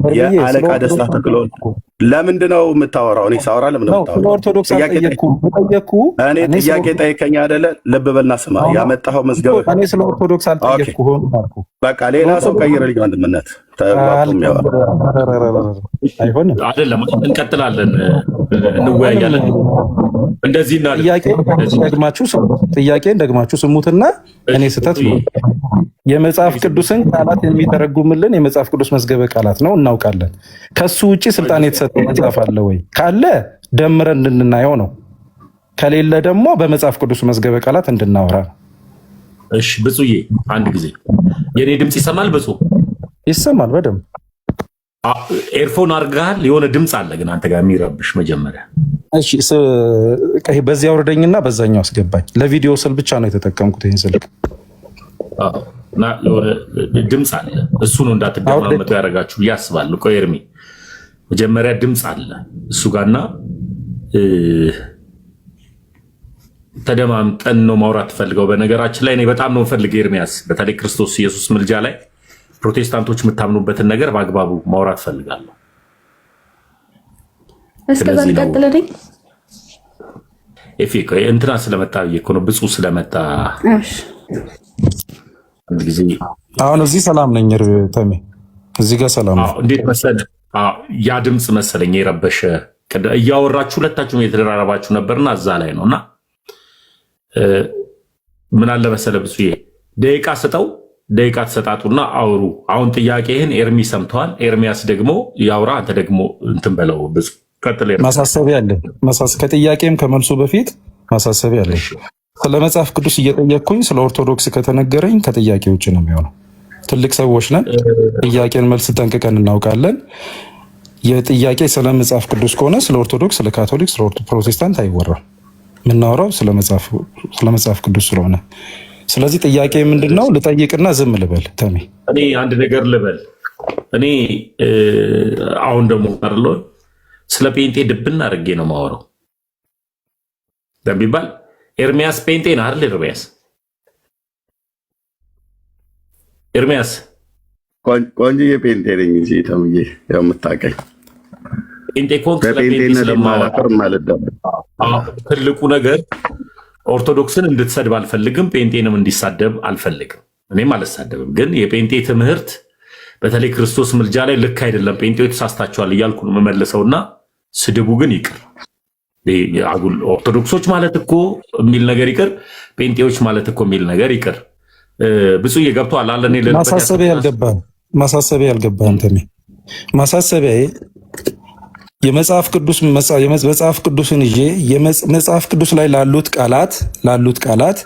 ኤርምዬ ስለ የአለቃ ደስታ ኦርቶዶክስ ተክለወልድ አልጠየቅኩም ለምንድን ነው የምታወራው? እኔ ሳወራ ለምንድን ነው ነው። ስለ የምታወራው? ኦርቶዶክስ ጥያቄ ጠይቅ። አልጠየቅኩም። የጠየቅኩህ እኔ እኔ ስለ ጥያቄ ጠይቀኝ አይደለ? ልብ በልና ስማ። ያመጣኸው መዝገበ እኔ ስለ ኦርቶዶክስ okay፣ አልጠየቅኩህም አልኩህ። በቃ ስለ ሌላ ሰው ኦርቶዶክስ ቀይርልኝ። ወንድምነት ተግባብቶ የሚያወራ አይሆንም፣ አይደለም፣ እንቀጥላለን፣ አይሆንም። እንወያያለን። እንደዚህ እናድርግ። ጥያቄን እንደዚህ ደግማችሁ ስሙት። ጥያቄን ደግማችሁ ስሙትና እኔ እሺ፣ ስህተት ብፁዬ ነው። የመጽሐፍ ቅዱስን ቃላት የሚተረጉምልን የመጽሐፍ ቅዱስ መዝገበ ቃላት ነው፣ እናውቃለን። ከሱ ውጭ ስልጣን የተሰጠው መጽሐፍ አለ ወይ? ካለ ደምረን እንድናየው ነው። ከሌለ ደግሞ በመጽሐፍ ቅዱስ መዝገበ ቃላት እንድናወራ ነው። እሺ፣ ብፁዬ አንድ ጊዜ የእኔ ድምፅ ይሰማል? ብፁ ይሰማል በደንብ። earphone አድርገሃል? የሆነ ድምፅ አለ ግን አንተ ጋር የሚረብሽ መጀመሪያ። እሺ፣ በዚህ አውርደኝና በዛኛው አስገባኝ። ለቪዲዮ ስል ብቻ ነው የተጠቀምኩት ይህን ስልክ። አዎ፣ እና የሆነ ድምፅ አለ፣ እሱ ነው አውርደኝ። እንዳትደማመጡ ያደረጋችሁ ብዬ አስባለሁ። ቆይ ኤርሚ፣ መጀመሪያ ድምፅ አለ እሱ ጋርና ተደማምጠን ነው ማውራት ትፈልገው። በነገራችን ላይ እኔ በጣም ነው ፈልግ ኤርሚያስ፣ በተለይ ክርስቶስ ኢየሱስ ምልጃ ላይ ፕሮቴስታንቶች የምታምኑበትን ነገር በአግባቡ ማውራት ፈልጋለሁ። እስከዛ ስለዚህ ነው ልቀጥል እኔ። ኤፌ ቆይ እንትና ስለመጣ ብዬ እኮ ነው፣ ብፁዕ ስለመጣ እሺ አንድ ጊዜ አሁን እዚህ ሰላም ነኝ ተሜ፣ እዚህ ጋር ሰላም አዎ፣ ነው። እንዴት መሰለህ፣ አዎ፣ ያ ድምፅ መሰለኝ የረበሸ። እያወራችሁ ሁለታችሁም የተደራረባችሁ ነበርና እዛ ላይ ነው እና ምን አለ መሰለህ ብፁዬ፣ ደቂቃ ስጠው፣ ደቂቃ ተሰጣጡና አውሩ። አሁን ጥያቄህን ኤርሚ ሰምተዋል። ኤርሚያስ ደግሞ ያውራ፣ አንተ ደግሞ እንትን በለው። ብፁ ቀጥል ኤርሚ። ማሳሰቢያ አለ። ከጥያቄም ከመልሱ በፊት ማሳሰቢያ አለ። እሺ ስለ መጽሐፍ ቅዱስ እየጠየቅኩኝ ስለ ኦርቶዶክስ ከተነገረኝ ከጥያቄ ውጭ ነው የሚሆነው። ትልቅ ሰዎች ነን። ጥያቄን መልስ ጠንቅቀን እናውቃለን። የጥያቄ ስለ መጽሐፍ ቅዱስ ከሆነ ስለ ኦርቶዶክስ፣ ስለ ካቶሊክ፣ ስለ ፕሮቴስታንት አይወራም። የምናወራው ስለ መጽሐፍ ቅዱስ ስለሆነ፣ ስለዚህ ጥያቄ ምንድን ነው? ልጠይቅና ዝም ልበል ተሜ? እኔ አንድ ነገር ልበል። እኔ አሁን ደግሞ አይደለ ስለ ጴንጤ ድብን አድርጌ ነው የማወራው ቢባል ኤርሚያስ ጴንጤ ነህ አይደል? ኤርሚያስ ኤርሚያስ ቆንጆዬ ጴንጤ ነኝ እንጂ ተምዬ፣ ያው የምታውቀኝ ጴንጤ ከሆንክ ስለ ጴንጤ በጴንጤነት ስለማወራ የማላፍር የማልደበቅ። አዎ፣ ትልቁ ነገር ኦርቶዶክስን እንድትሰድብ አልፈልግም፣ ጴንጤንም እንዲሳደብ አልፈልግም። እኔም አልሳደብም። ግን የጴንጤ ትምህርት በተለይ ክርስቶስ ምልጃ ላይ ልክ አይደለም፣ ጴንጤዎች ተሳስታችኋል እያልኩ ነው የምመልሰውና ስድቡ ግን ይቅር። አጉል ኦርቶዶክሶች ማለት እኮ የሚል ነገር ይቅር፣ ጴንጤዎች ማለት እኮ የሚል ነገር ይቅር። ብፁዬ ገብቶሃል አለ እኔ ልልበት ማሳሰቢያ ያሰብኩት ያልገባህም ማሳሰቢያ ያልገባህም ተሜ፣ ማሳሰቢያዬ የመጽሐፍ ቅዱስ መጽሐፍ ቅዱስን ይዤ መጽሐፍ ቅዱስ ላይ ላሉት ቃላት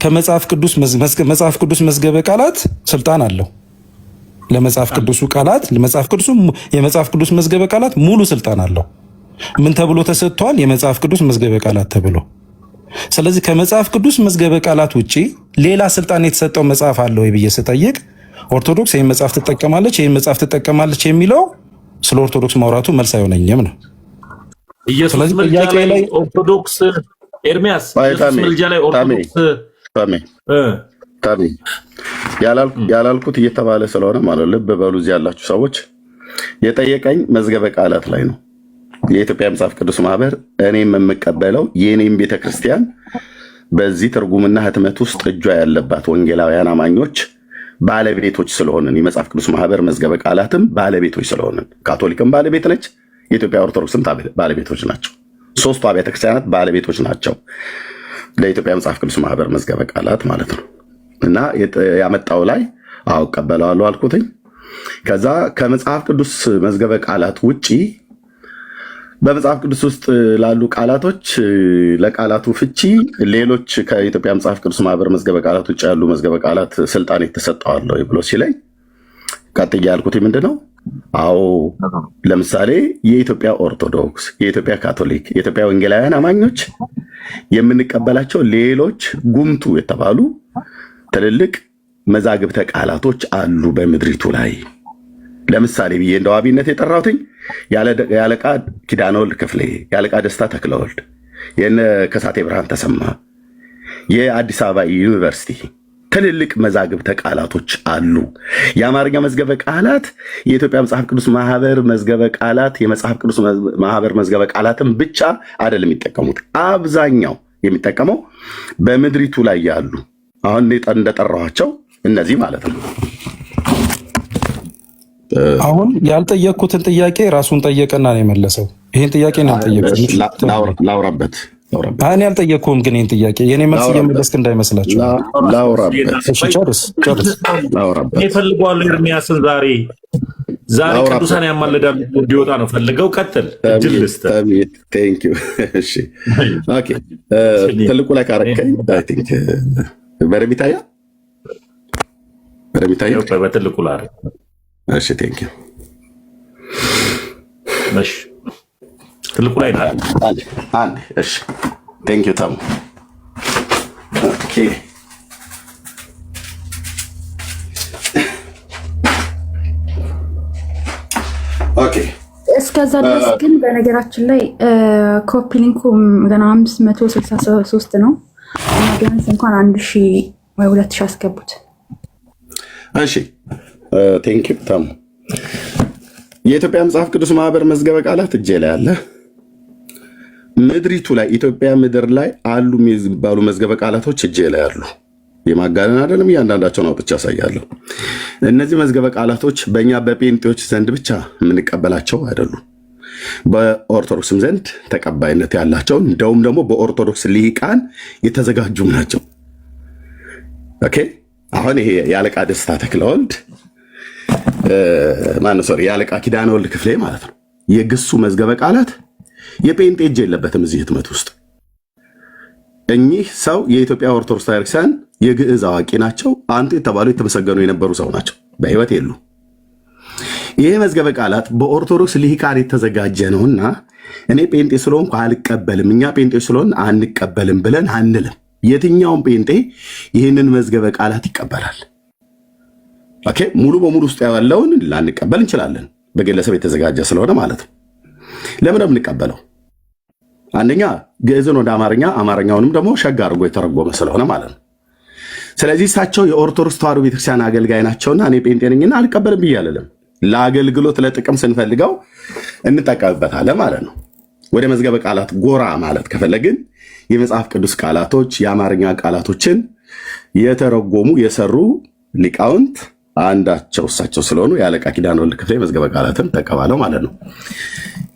ከመጽሐፍ ቅዱስ መጽሐፍ ቅዱስ መዝገበ ቃላት ስልጣን አለው። ለመጽሐፍ ቅዱሱ ቃላት ለመጽሐፍ ቅዱሱ የመጽሐፍ ቅዱስ መዝገበ ቃላት ሙሉ ስልጣን አለው። ምን ተብሎ ተሰጥቷል? የመጽሐፍ ቅዱስ መዝገበ ቃላት ተብሎ። ስለዚህ ከመጽሐፍ ቅዱስ መዝገበ ቃላት ውጪ ሌላ ስልጣን የተሰጠው መጽሐፍ አለ ወይ ብዬ ስጠይቅ ኦርቶዶክስ ይህን መጽሐፍ ትጠቀማለች፣ ይህን መጽሐፍ ትጠቀማለች የሚለው ስለ ኦርቶዶክስ ማውራቱ መልስ አይሆነኝም ነው። ኢየሱስ ስለዚህ ምልጃ ጥያቄ ላይ ላይ ኦርቶዶክስ ኤርሚያስ ቆይ ኢየሱስ ተሜ ምልጃ ላይ ተሜ ኦርቶዶክስ ተሜ እ ተሜ ያላልኩት እየተባለ ስለሆነ ማለት ልብ በሉ እዚህ ያላችሁ ሰዎች፣ የጠየቀኝ መዝገበ ቃላት ላይ ነው። የኢትዮጵያ መጽሐፍ ቅዱስ ማህበር እኔም የምቀበለው የእኔም ቤተክርስቲያን በዚህ ትርጉምና ህትመት ውስጥ እጇ ያለባት ወንጌላውያን አማኞች ባለቤቶች ስለሆንን የመጽሐፍ ቅዱስ ማህበር መዝገበ ቃላትም ባለቤቶች ስለሆንን ካቶሊክም ባለቤት ነች፣ የኢትዮጵያ ኦርቶዶክስም ባለቤቶች ናቸው። ሶስቱ አብያተ ክርስቲያናት ባለቤቶች ናቸው ለኢትዮጵያ መጽሐፍ ቅዱስ ማህበር መዝገበ ቃላት ማለት ነው። እና ያመጣው ላይ አዎ እቀበለዋለሁ አልኩትኝ። ከዛ ከመጽሐፍ ቅዱስ መዝገበ ቃላት ውጪ በመጽሐፍ ቅዱስ ውስጥ ላሉ ቃላቶች ለቃላቱ ፍቺ ሌሎች ከኢትዮጵያ መጽሐፍ ቅዱስ ማህበር መዝገበ ቃላት ውጭ ያሉ መዝገበ ቃላት ስልጣን የተሰጠዋል ወይ ብሎ ሲለኝ ቀጥዬ ያልኩት ምንድን ነው? አዎ ለምሳሌ የኢትዮጵያ ኦርቶዶክስ፣ የኢትዮጵያ ካቶሊክ፣ የኢትዮጵያ ወንጌላውያን አማኞች የምንቀበላቸው ሌሎች ጉምቱ የተባሉ ትልልቅ መዛግብተ ቃላቶች አሉ በምድሪቱ ላይ። ለምሳሌ ብዬ እንደ ዋቢነት የጠራሁትኝ የአለቃ ኪዳነወልድ ክፍሌ፣ የአለቃ ደስታ ተክለወልድ፣ የነ ከሳቴ ብርሃን ተሰማ፣ የአዲስ አበባ ዩኒቨርሲቲ ትልልቅ መዛግብተ ቃላቶች አሉ። የአማርኛ መዝገበ ቃላት፣ የኢትዮጵያ መጽሐፍ ቅዱስ ማህበር መዝገበ ቃላት፣ የመጽሐፍ ቅዱስ ማህበር መዝገበ ቃላትን ብቻ አይደለም የሚጠቀሙት። አብዛኛው የሚጠቀመው በምድሪቱ ላይ ያሉ አሁን እኔ እንደጠራኋቸው እነዚህ ማለት ነው። አሁን ያልጠየቅኩትን ጥያቄ ራሱን ጠየቀና ነው የመለሰው። ይህን ጥያቄ ነው ያልጠየቅኩት። ላውራበት ላውራበት። እኔ አልጠየቅኩም፣ ግን ይህን ጥያቄ የኔ መልስ እየመለስክ እንዳይመስላችሁ። ላውራበት። እሺ ጨርስ ጨርስ። ላውራበት። እኔ ፈልገዋለሁ ኤርሚያስን ዛሬ ዛሬ ላውራበት። ቅዱሳን ያማልዳሉ እንዲወጣ ነው ፈልገው። ቀጥል፣ እድል ልስጥህ። Thank you። እሺ okay፣ ትልቁ ላይ ካረከኝ I think በደንብ ይታያል። በደንብ ይታያል። በትልቁ ላድርግ። እሺ thank you። እሺ ትልቁ ላይ ነው። አንዴ አንዴ። እሺ thank you ተሙ። Okay okay። እስከዛ ድረስ ግን በነገራችን ላይ copy link ኡ ገና 563 ነው እና ቢያንስ እንኳን 1000 ወይ 2000 አስገቡት። እሺ thank you ተሙ። የኢትዮጵያ መጽሐፍ ቅዱስ ማህበር መዝገበ ቃላት እጄ ላይ አለ። ምድሪቱ ላይ ኢትዮጵያ ምድር ላይ አሉ የሚባሉ መዝገበ ቃላቶች እጄ ላይ አሉ። የማጋነን አይደለም። እያንዳንዳቸውን አውጥቼ አሳያለሁ። እነዚህ መዝገበ ቃላቶች በእኛ በጴንጤዎች ዘንድ ብቻ የምንቀበላቸው አይደሉም። በኦርቶዶክስም ዘንድ ተቀባይነት ያላቸው እንደውም ደግሞ በኦርቶዶክስ ልሂቃን የተዘጋጁም ናቸው። Okay አሁን ይሄ የአለቃ ደስታ ተክለወልድ ማነው? Sorry፣ የአለቃ ኪዳነ ወልድ ክፍሌ ማለት ነው። የግሱ መዝገበ ቃላት የጴንጤ እጅ የለበትም እዚህ ህትመት ውስጥ። እኚህ ሰው የኢትዮጵያ ኦርቶዶክስ ቤተክርስቲያን የግዕዝ አዋቂ ናቸው። አንቱ የተባሉ የተመሰገኑ የነበሩ ሰው ናቸው። በህይወት የሉ። ይሄ መዝገበ ቃላት በኦርቶዶክስ ልሂቃን የተዘጋጀ ነውና እኔ ጴንጤ ስለሆንኩ አልቀበልም፣ እኛ ጴንጤ ስለሆን አንቀበልም ብለን አንልም። የትኛውም ጴንጤ ይህንን መዝገበ ቃላት ይቀበላል። Okay ሙሉ በሙሉ ውስጥ ያለውን ላንቀበል እንችላለን፣ በግለሰብ የተዘጋጀ ስለሆነ ማለት ነው። ለምን ነው የምንቀበለው? አንደኛ ግዕዝን ወደ አማርኛ አማርኛውንም ደግሞ ሸጋ አድርጎ የተረጎመ ስለሆነ ማለት ነው። ስለዚህ እሳቸው የኦርቶዶክስ ተዋሕዶ ቤተክርስቲያን አገልጋይ ናቸውና እኔ ጴንጤ ነኝና አልቀበልም ብዬ አልልም። ለአገልግሎት ለጥቅም ስንፈልገው እንጠቀምበታለን ማለት ነው። ወደ መዝገበ ቃላት ጎራ ማለት ከፈለግን የመጽሐፍ ቅዱስ ቃላቶች የአማርኛ ቃላቶችን የተረጎሙ የሰሩ ሊቃውንት አንዳቸው እሳቸው ስለሆኑ የአለቃ ኪዳነ ወልድ ክፍሌ መዝገበ ቃላትን እጠቀማለሁ ማለት ነው።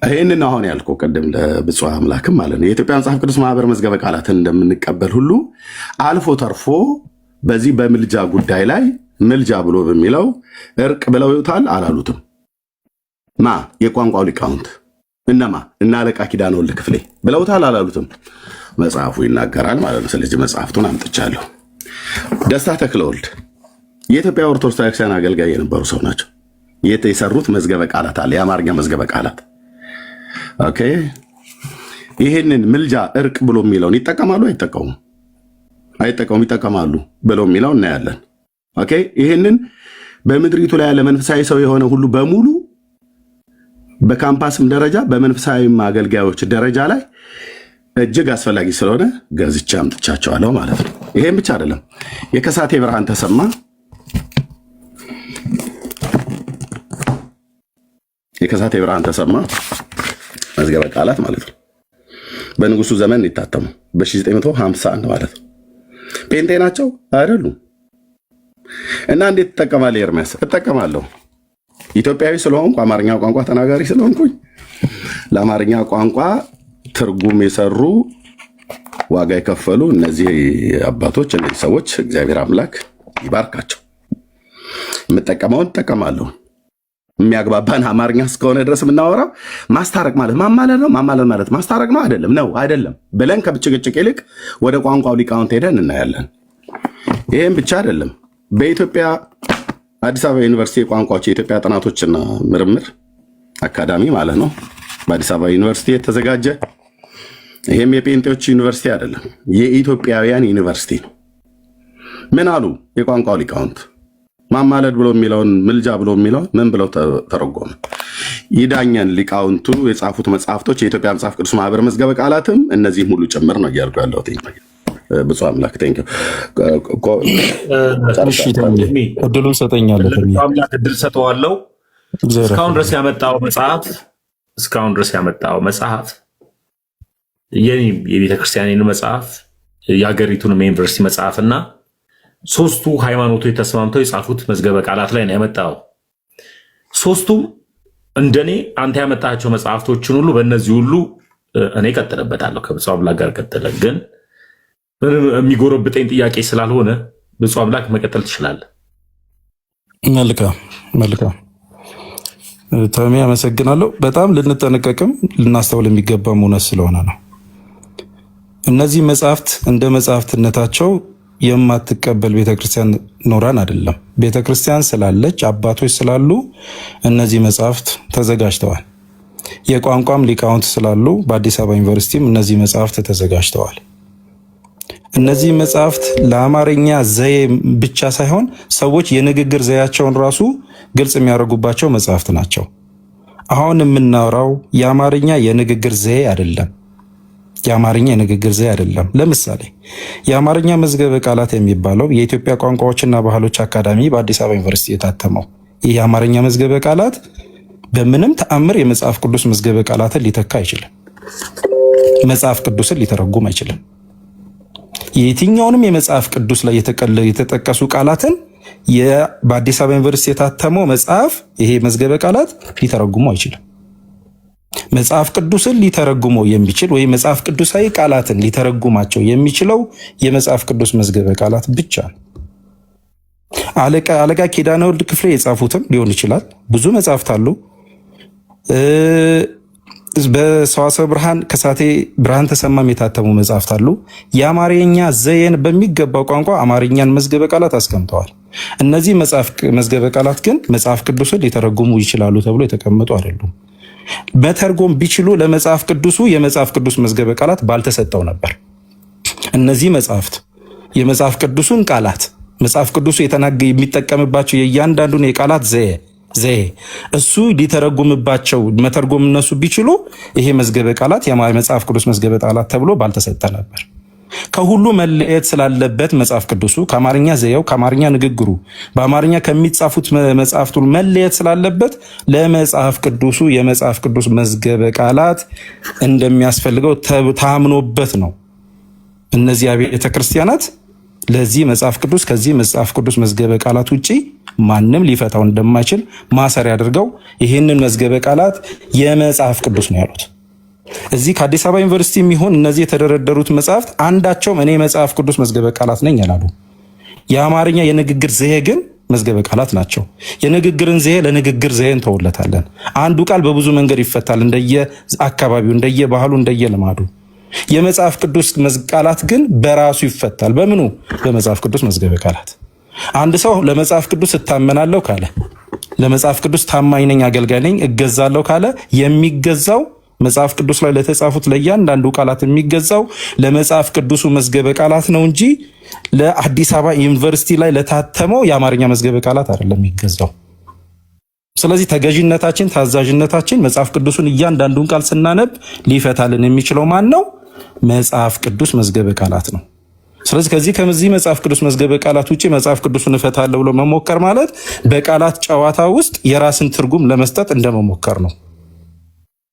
ይህንን አሁን ያልከው ቅድም ለብፁዕ አምላክም ማለት ነው የኢትዮጵያ መጽሐፍ ቅዱስ ማህበር መዝገበ ቃላትን እንደምንቀበል ሁሉ አልፎ ተርፎ በዚህ በምልጃ ጉዳይ ላይ ምልጃ ብሎ በሚለው እርቅ ብለውታል አላሉትም? ማ የቋንቋው ሊቃውንት እነማ እነ አለቃ ኪዳነ ወልድ ክፍሌ ብለውታል አላሉትም? መጽሐፉ ይናገራል ማለት ነው። ስለዚህ መጽሐፍቱን አምጥቻለሁ። ደስታ ተክለወልድ የኢትዮጵያ ኦርቶዶክስ ቤተክርስቲያን አገልጋይ የነበሩ ሰው ናቸው። የሰሩት መዝገበ ቃላት አለ፣ የአማርኛ መዝገበ ቃላት። Okay ይህንን ምልጃ እርቅ ብሎ የሚለውን ይጠቀማሉ አይጠቀሙም? አይጠቀሙም፣ ይጠቀማሉ ብሎ የሚለው እናያለን። Okay ይህንን በምድሪቱ ላይ ያለ መንፈሳዊ ሰው የሆነ ሁሉ በሙሉ በካምፓስም ደረጃ በመንፈሳዊም አገልጋዮች ደረጃ ላይ እጅግ አስፈላጊ ስለሆነ ገዝቼ አምጥቻቸዋለሁ ማለት ነው። ይሄም ብቻ አይደለም። የከሳቴ ብርሃን ተሰማ የከሳቴ ብርሃን ተሰማ መዝገበ ቃላት ማለት ነው። በንጉሱ ዘመን የታተሙ በ1951 ማለት ነው። ጴንጤ ናቸው አይደሉም? እና እንዴት ትጠቀማለህ ኤርሚያስ? እጠቀማለሁ። ኢትዮጵያዊ ስለሆንኩ አማርኛ ቋንቋ ተናጋሪ ስለሆንኩኝ ለአማርኛ ቋንቋ ትርጉም የሰሩ ዋጋ የከፈሉ እነዚህ አባቶች እነዚህ ሰዎች እግዚአብሔር አምላክ ይባርካቸው። የምጠቀመውን እጠቀማለሁ። የሚያግባባን አማርኛ እስከሆነ ድረስ የምናወራው ማስታረቅ ማለት ማማለድ ነው። ማማለድ ማለት ማስታረቅ ነው አይደለም ነው አይደለም ብለን ከብጭቅጭቅ ይልቅ ወደ ቋንቋው ሊቃውንት ሄደን እናያለን። ይህም ብቻ አይደለም። በኢትዮጵያ አዲስ አበባ ዩኒቨርሲቲ የቋንቋዎች የኢትዮጵያ ጥናቶችና ምርምር አካዳሚ ማለት ነው በአዲስ አበባ ዩኒቨርሲቲ የተዘጋጀ ይሄም የጴንጤዎች ዩኒቨርሲቲ አይደለም፣ የኢትዮጵያውያን ዩኒቨርሲቲ ነው። ምን አሉ የቋንቋው ሊቃውንት? ማማለድ ብሎ የሚለውን ምልጃ ብሎ የሚለውን ምን ብለው ተረጎመ? ይዳኘን ሊቃውንቱ የጻፉት መጽሐፍቶች የኢትዮጵያ መጽሐፍ ቅዱስ ማህበር መዝገበ ቃላትም እነዚህም ሁሉ ጭምር ነው እያልኩ ያለሁት። ብፁዕ አምላክ thank you። እሺ ተሜ እድሉን ሰጠኛለህ። ተሜ ለብፁዕ አምላክ እድል ሰጠዋለሁ። እግዚአብሔር እስካሁን ድረስ ያመጣው መጽሐፍ እስካሁን ድረስ ያመጣው መጽሐፍ የኔም የቤተ ክርስቲያኔን መጽሐፍ፣ የሀገሪቱንም የዩኒቨርሲቲ መጽሐፍ እና ሶስቱ ሃይማኖቶች ተስማምተው የጻፉት መዝገበ ቃላት ላይ ነው ያመጣው። ሶስቱም እንደኔ አንተ ያመጣቸው መጽሐፍቶችን ሁሉ በእነዚህ ሁሉ እኔ እቀጥልበታለሁ። ከብፁዕ አምላክ ጋር ቀጥለ፣ ግን ምንም የሚጎረብጠኝ ጥያቄ ስላልሆነ ብፁዕ አምላክ መቀጠል ትችላለህ። መልካም መልካም ተሜ አመሰግናለሁ። በጣም ልንጠነቀቅም ልናስተውል የሚገባም እውነት ስለሆነ ነው። እነዚህ መጽሐፍት እንደ መጽሐፍትነታቸው የማትቀበል ቤተክርስቲያን ኖራን አይደለም። ቤተክርስቲያን ስላለች፣ አባቶች ስላሉ እነዚህ መጽሐፍት ተዘጋጅተዋል። የቋንቋም ሊቃውንት ስላሉ በአዲስ አበባ ዩኒቨርሲቲም እነዚህ መጽሐፍት ተዘጋጅተዋል። እነዚህ መጽሐፍት ለአማርኛ ዘዬ ብቻ ሳይሆን ሰዎች የንግግር ዘያቸውን ራሱ ግልጽ የሚያደርጉባቸው መጽሐፍት ናቸው። አሁን የምናወራው የአማርኛ የንግግር ዘዬ አይደለም። የአማርኛ የንግግር ዘዬ አይደለም። ለምሳሌ የአማርኛ መዝገበ ቃላት የሚባለው የኢትዮጵያ ቋንቋዎችና ባህሎች አካዳሚ በአዲስ አበባ ዩኒቨርሲቲ የታተመው ይህ የአማርኛ መዝገበ ቃላት በምንም ተአምር የመጽሐፍ ቅዱስ መዝገበ ቃላትን ሊተካ አይችልም። መጽሐፍ ቅዱስን ሊተረጉም አይችልም። የትኛውንም የመጽሐፍ ቅዱስ ላይ የተጠቀሱ ቃላትን በአዲስ አበባ ዩኒቨርሲቲ የታተመው መጽሐፍ ይሄ መዝገበ ቃላት ሊተረጉሙ አይችልም። መጽሐፍ ቅዱስን ሊተረጉመው የሚችል ወይም መጽሐፍ ቅዱሳዊ ቃላትን ሊተረጉማቸው የሚችለው የመጽሐፍ ቅዱስ መዝገበ ቃላት ብቻ ነው። አለቃ ኪዳነ ወልድ ክፍሌ የጻፉትም ሊሆን ይችላል። ብዙ መጽሐፍት አሉ። በሰዋስወ ብርሃን ከሳቴ ብርሃን ተሰማም የታተሙ መጽሐፍት አሉ። የአማርኛ ዘዬን በሚገባው ቋንቋ አማርኛን መዝገበ ቃላት አስቀምጠዋል። እነዚህ መዝገበ ቃላት ግን መጽሐፍ ቅዱስን ሊተረጉሙ ይችላሉ ተብሎ የተቀመጡ አይደሉም። መተርጎም ቢችሉ ለመጽሐፍ ቅዱሱ የመጽሐፍ ቅዱስ መዝገበ ቃላት ባልተሰጠው ነበር። እነዚህ መጽሐፍት የመጽሐፍ ቅዱሱን ቃላት፣ መጽሐፍ ቅዱሱ የሚጠቀምባቸው የእያንዳንዱን የቃላት ዘዬ እሱ ሊተረጉምባቸው መተርጎም እነሱ ቢችሉ ይሄ መዝገበ ቃላት የመጽሐፍ ቅዱስ መዝገበ ቃላት ተብሎ ባልተሰጠ ነበር። ከሁሉ መለየት ስላለበት መጽሐፍ ቅዱሱ ከአማርኛ ዘዬው፣ ከአማርኛ ንግግሩ፣ በአማርኛ ከሚጻፉት መጽሐፍት ሁሉ መለየት ስላለበት ለመጽሐፍ ቅዱሱ የመጽሐፍ ቅዱስ መዝገበ ቃላት እንደሚያስፈልገው ታምኖበት ነው። እነዚህ አብያተ ክርስቲያናት ለዚህ መጽሐፍ ቅዱስ ከዚህ መጽሐፍ ቅዱስ መዝገበ ቃላት ውጪ ማንም ሊፈታው እንደማይችል ማሰሪያ አድርገው ይህንን መዝገበ ቃላት የመጽሐፍ ቅዱስ ነው ያሉት። እዚህ ከአዲስ አበባ ዩኒቨርሲቲ የሚሆን እነዚህ የተደረደሩት መጽሐፍት አንዳቸውም እኔ መጽሐፍ ቅዱስ መዝገበ ቃላት ነኝ አላሉ። የአማርኛ የንግግር ዘዬ ግን መዝገበ ቃላት ናቸው። የንግግርን ዘዬ ለንግግር ዘዬ እንተውለታለን። አንዱ ቃል በብዙ መንገድ ይፈታል፣ እንደየ አካባቢው፣ እንደየ ባህሉ፣ እንደየ ልማዱ። የመጽሐፍ ቅዱስ ቃላት ግን በራሱ ይፈታል። በምኑ? በመጽሐፍ ቅዱስ መዝገበ ቃላት። አንድ ሰው ለመጽሐፍ ቅዱስ እታመናለሁ ካለ፣ ለመጽሐፍ ቅዱስ ታማኝ ነኝ፣ አገልጋይ ነኝ፣ እገዛለሁ ካለ የሚገዛው መጽሐፍ ቅዱስ ላይ ለተጻፉት ለእያንዳንዱ ቃላት የሚገዛው ለመጽሐፍ ቅዱሱ መዝገበ ቃላት ነው እንጂ ለአዲስ አበባ ዩኒቨርሲቲ ላይ ለታተመው የአማርኛ መዝገበ ቃላት አይደለም የሚገዛው። ስለዚህ ተገዥነታችን፣ ታዛዥነታችን መጽሐፍ ቅዱሱን እያንዳንዱን ቃል ስናነብ ሊፈታልን የሚችለው ማን ነው? መጽሐፍ ቅዱስ መዝገበ ቃላት ነው። ስለዚህ ከዚህ መጽሐፍ ቅዱስ መዝገበ ቃላት ውጪ መጽሐፍ ቅዱሱን እፈታለሁ ብሎ መሞከር ማለት በቃላት ጨዋታ ውስጥ የራስን ትርጉም ለመስጠት እንደመሞከር ነው።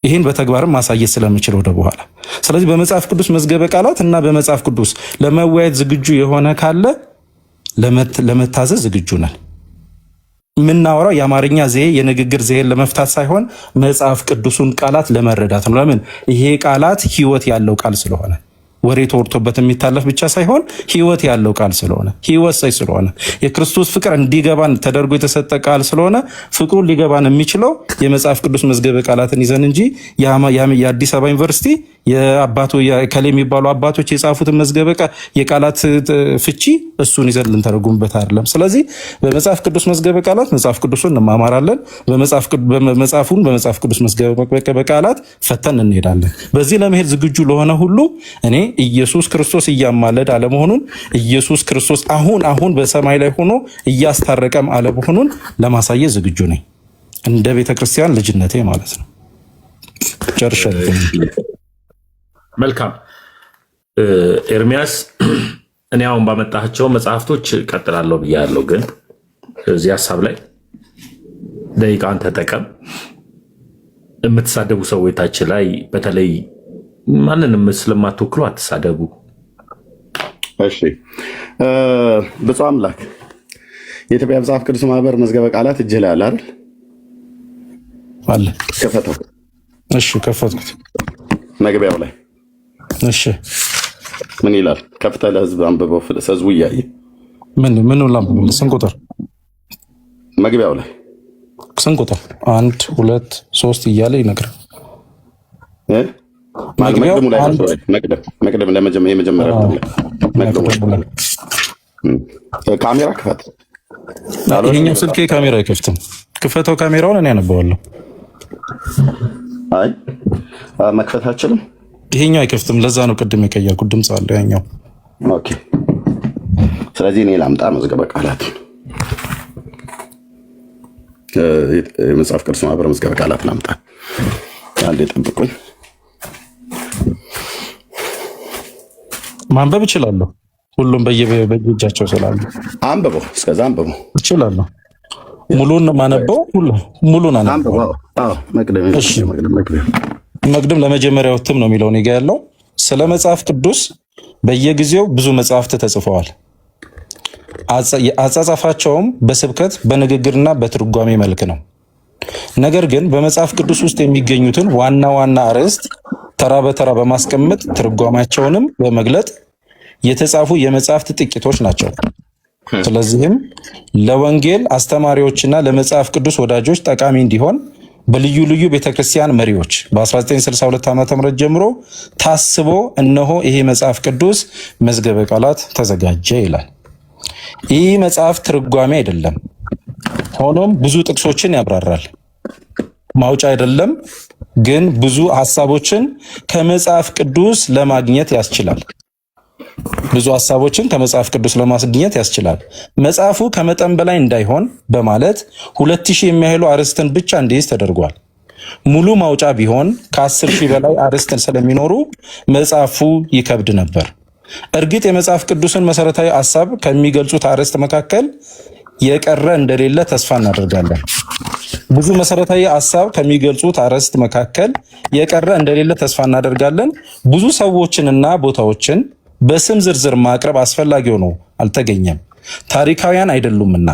ይህን በተግባርም ማሳየት ስለምችል ወደ በኋላ። ስለዚህ በመጽሐፍ ቅዱስ መዝገበ ቃላት እና በመጽሐፍ ቅዱስ ለመወያየት ዝግጁ የሆነ ካለ ለመታዘዝ ዝግጁ ነን። የምናወራው የአማርኛ ዘዬ የንግግር ዘዬን ለመፍታት ሳይሆን መጽሐፍ ቅዱሱን ቃላት ለመረዳት ነው። ለምን? ይሄ ቃላት ሕይወት ያለው ቃል ስለሆነ፣ ወሬ ተወርቶበት የሚታለፍ ብቻ ሳይሆን ሕይወት ያለው ቃል ስለሆነ፣ ሕይወት ሰጪ ስለሆነ፣ የክርስቶስ ፍቅር እንዲገባን ተደርጎ የተሰጠ ቃል ስለሆነ ፍቅሩን ሊገባን የሚችለው የመጽሐፍ ቅዱስ መዝገበ ቃላትን ይዘን እንጂ የአዲስ አበባ ዩኒቨርሲቲ የአባቱ ከሌ የሚባሉ አባቶች የጻፉትን መዝገበ የቃላት ፍቺ እሱን ይዘን ልንተረጉምበት አይደለም። ስለዚህ በመጽሐፍ ቅዱስ መዝገበ ቃላት መጽሐፍ ቅዱሱን እንማማራለን። መጽሐፉን በመጽሐፍ ቅዱስ መዝገበ ቃላት ፈተን እንሄዳለን። በዚህ ለመሄድ ዝግጁ ለሆነ ሁሉ እኔ ኢየሱስ ክርስቶስ እያማለደ አለመሆኑን፣ ኢየሱስ ክርስቶስ አሁን አሁን በሰማይ ላይ ሆኖ እያስታረቀም አለመሆኑን ለማሳየት ዝግጁ ነኝ። እንደ ቤተ ክርስቲያን ልጅነቴ ማለት ነው። ጨርሻለሁ። መልካም። ኤርሚያስ፣ እኔ አሁን ባመጣቸው መጽሐፍቶች እቀጥላለሁ ብያለሁ፣ ግን እዚህ ሀሳብ ላይ ደቂቃን ተጠቀም። የምትሳደቡ ሰዎች ታች ላይ በተለይ ማንንም ስለማትወክሉ አትሳደቡ። እሺ፣ ብፁዕ አምላክ፣ የኢትዮጵያ መጽሐፍ ቅዱስ ማህበር መዝገበ ቃላት እጅህ ላይ አለ አይደል? አለ። ክፈተው። እሺ፣ ከፈትኩት። መግቢያው ላይ እሺ። ምን ይላል? ከፍተህ ለህዝብ አንብበው፣ ህዝቡ እያየ። ምን ምን ላንብብልህ? ስንት ቁጥር? መግቢያው ላይ። ስንት ቁጥር? አንድ፣ ሁለት፣ ሶስት እያለ ይነግራል። እ? መግቢያው መቅድሙ ላይ። አንድ መቅደም መቅደም የመጀመሪያ እትም ላይ መቅደሙ። መቅደሙ ላይ። ካሜራ ክፈት። ይሄኛው ስልኬ ካሜራ አይከፍትም። ክፈተው ካሜራውን፣ እኔ አነበዋለሁ። አይ፣ መክፈት አችልም። ይሄኛው አይከፍትም። ለዛ ነው ቅድም የቀየርኩት። ድምፅ አለው ያኛው። Okay። ስለዚህ እኔ ላምጣ መዝገበ ቃላቱን፣ የመጽሐፍ ቅዱስ ማህበር መዝገበ ቃላት ላምጣ። አንዴ ጠብቁኝ። ማንበብ እችላለሁ። ሁሉም በየእጃቸው ስላሉ። አንብበው፣ እስከዛ አንብበው። እችላለሁ። ሙሉን ነው የማነበው። ሙሉን አነበው። አንብበው። አዎ፣ መቅደም። እሺ። መቅደም መቅደም። መቅድም ለመጀመሪያው እትም ነው የሚለው እኔ ጋ ያለው። ስለ መጽሐፍ ቅዱስ በየጊዜው ብዙ መጽሐፍት ተጽፈዋል። አጻጻፋቸውም በስብከት፣ በንግግርና በትርጓሜ መልክ ነው። ነገር ግን በመጽሐፍ ቅዱስ ውስጥ የሚገኙትን ዋና ዋና አርዕስት ተራ በተራ በማስቀመጥ ትርጓሜያቸውንም በመግለጥ የተጻፉ የመጽሐፍት ጥቂቶች ናቸው። ስለዚህም ለወንጌል አስተማሪዎችና ለመጽሐፍ ቅዱስ ወዳጆች ጠቃሚ እንዲሆን በልዩ ልዩ ቤተክርስቲያን መሪዎች በ1962 ዓ.ም ጀምሮ ታስቦ እነሆ ይሄ መጽሐፍ ቅዱስ መዝገበ ቃላት ተዘጋጀ ይላል። ይህ መጽሐፍ ትርጓሜ አይደለም። ሆኖም ብዙ ጥቅሶችን ያብራራል። ማውጫ አይደለም፣ ግን ብዙ ሀሳቦችን ከመጽሐፍ ቅዱስ ለማግኘት ያስችላል። ብዙ ሀሳቦችን ከመጽሐፍ ቅዱስ ለማስገኘት ያስችላል። መጽሐፉ ከመጠን በላይ እንዳይሆን በማለት 2000 የሚያህሉ አርዕስትን ብቻ እንዲይዝ ተደርጓል። ሙሉ ማውጫ ቢሆን ከ10,000 በላይ አርዕስትን ስለሚኖሩ መጽሐፉ ይከብድ ነበር። እርግጥ የመጽሐፍ ቅዱስን መሰረታዊ ሀሳብ ከሚገልጹት አርዕስት መካከል የቀረ እንደሌለ ተስፋ እናደርጋለን። ብዙ መሰረታዊ ሀሳብ ከሚገልጹት አርዕስት መካከል የቀረ እንደሌለ ተስፋ እናደርጋለን። ብዙ ሰዎችንና ቦታዎችን በስም ዝርዝር ማቅረብ አስፈላጊ ሆኖ አልተገኘም። ታሪካውያን አይደሉምና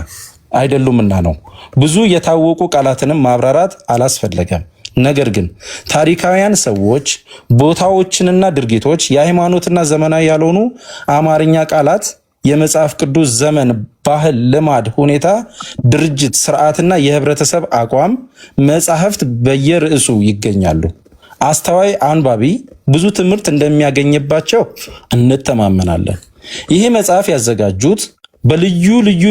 አይደሉምና ነው። ብዙ የታወቁ ቃላትንም ማብራራት አላስፈለገም። ነገር ግን ታሪካውያን ሰዎች፣ ቦታዎችንና ድርጊቶች፣ የሃይማኖትና ዘመናዊ ያልሆኑ አማርኛ ቃላት፣ የመጽሐፍ ቅዱስ ዘመን ባህል፣ ልማድ፣ ሁኔታ፣ ድርጅት፣ ስርዓትና የህብረተሰብ አቋም መጻሕፍት በየርዕሱ ይገኛሉ። አስተዋይ አንባቢ ብዙ ትምህርት እንደሚያገኝባቸው እንተማመናለን። ይህ መጽሐፍ ያዘጋጁት በልዩ ልዩ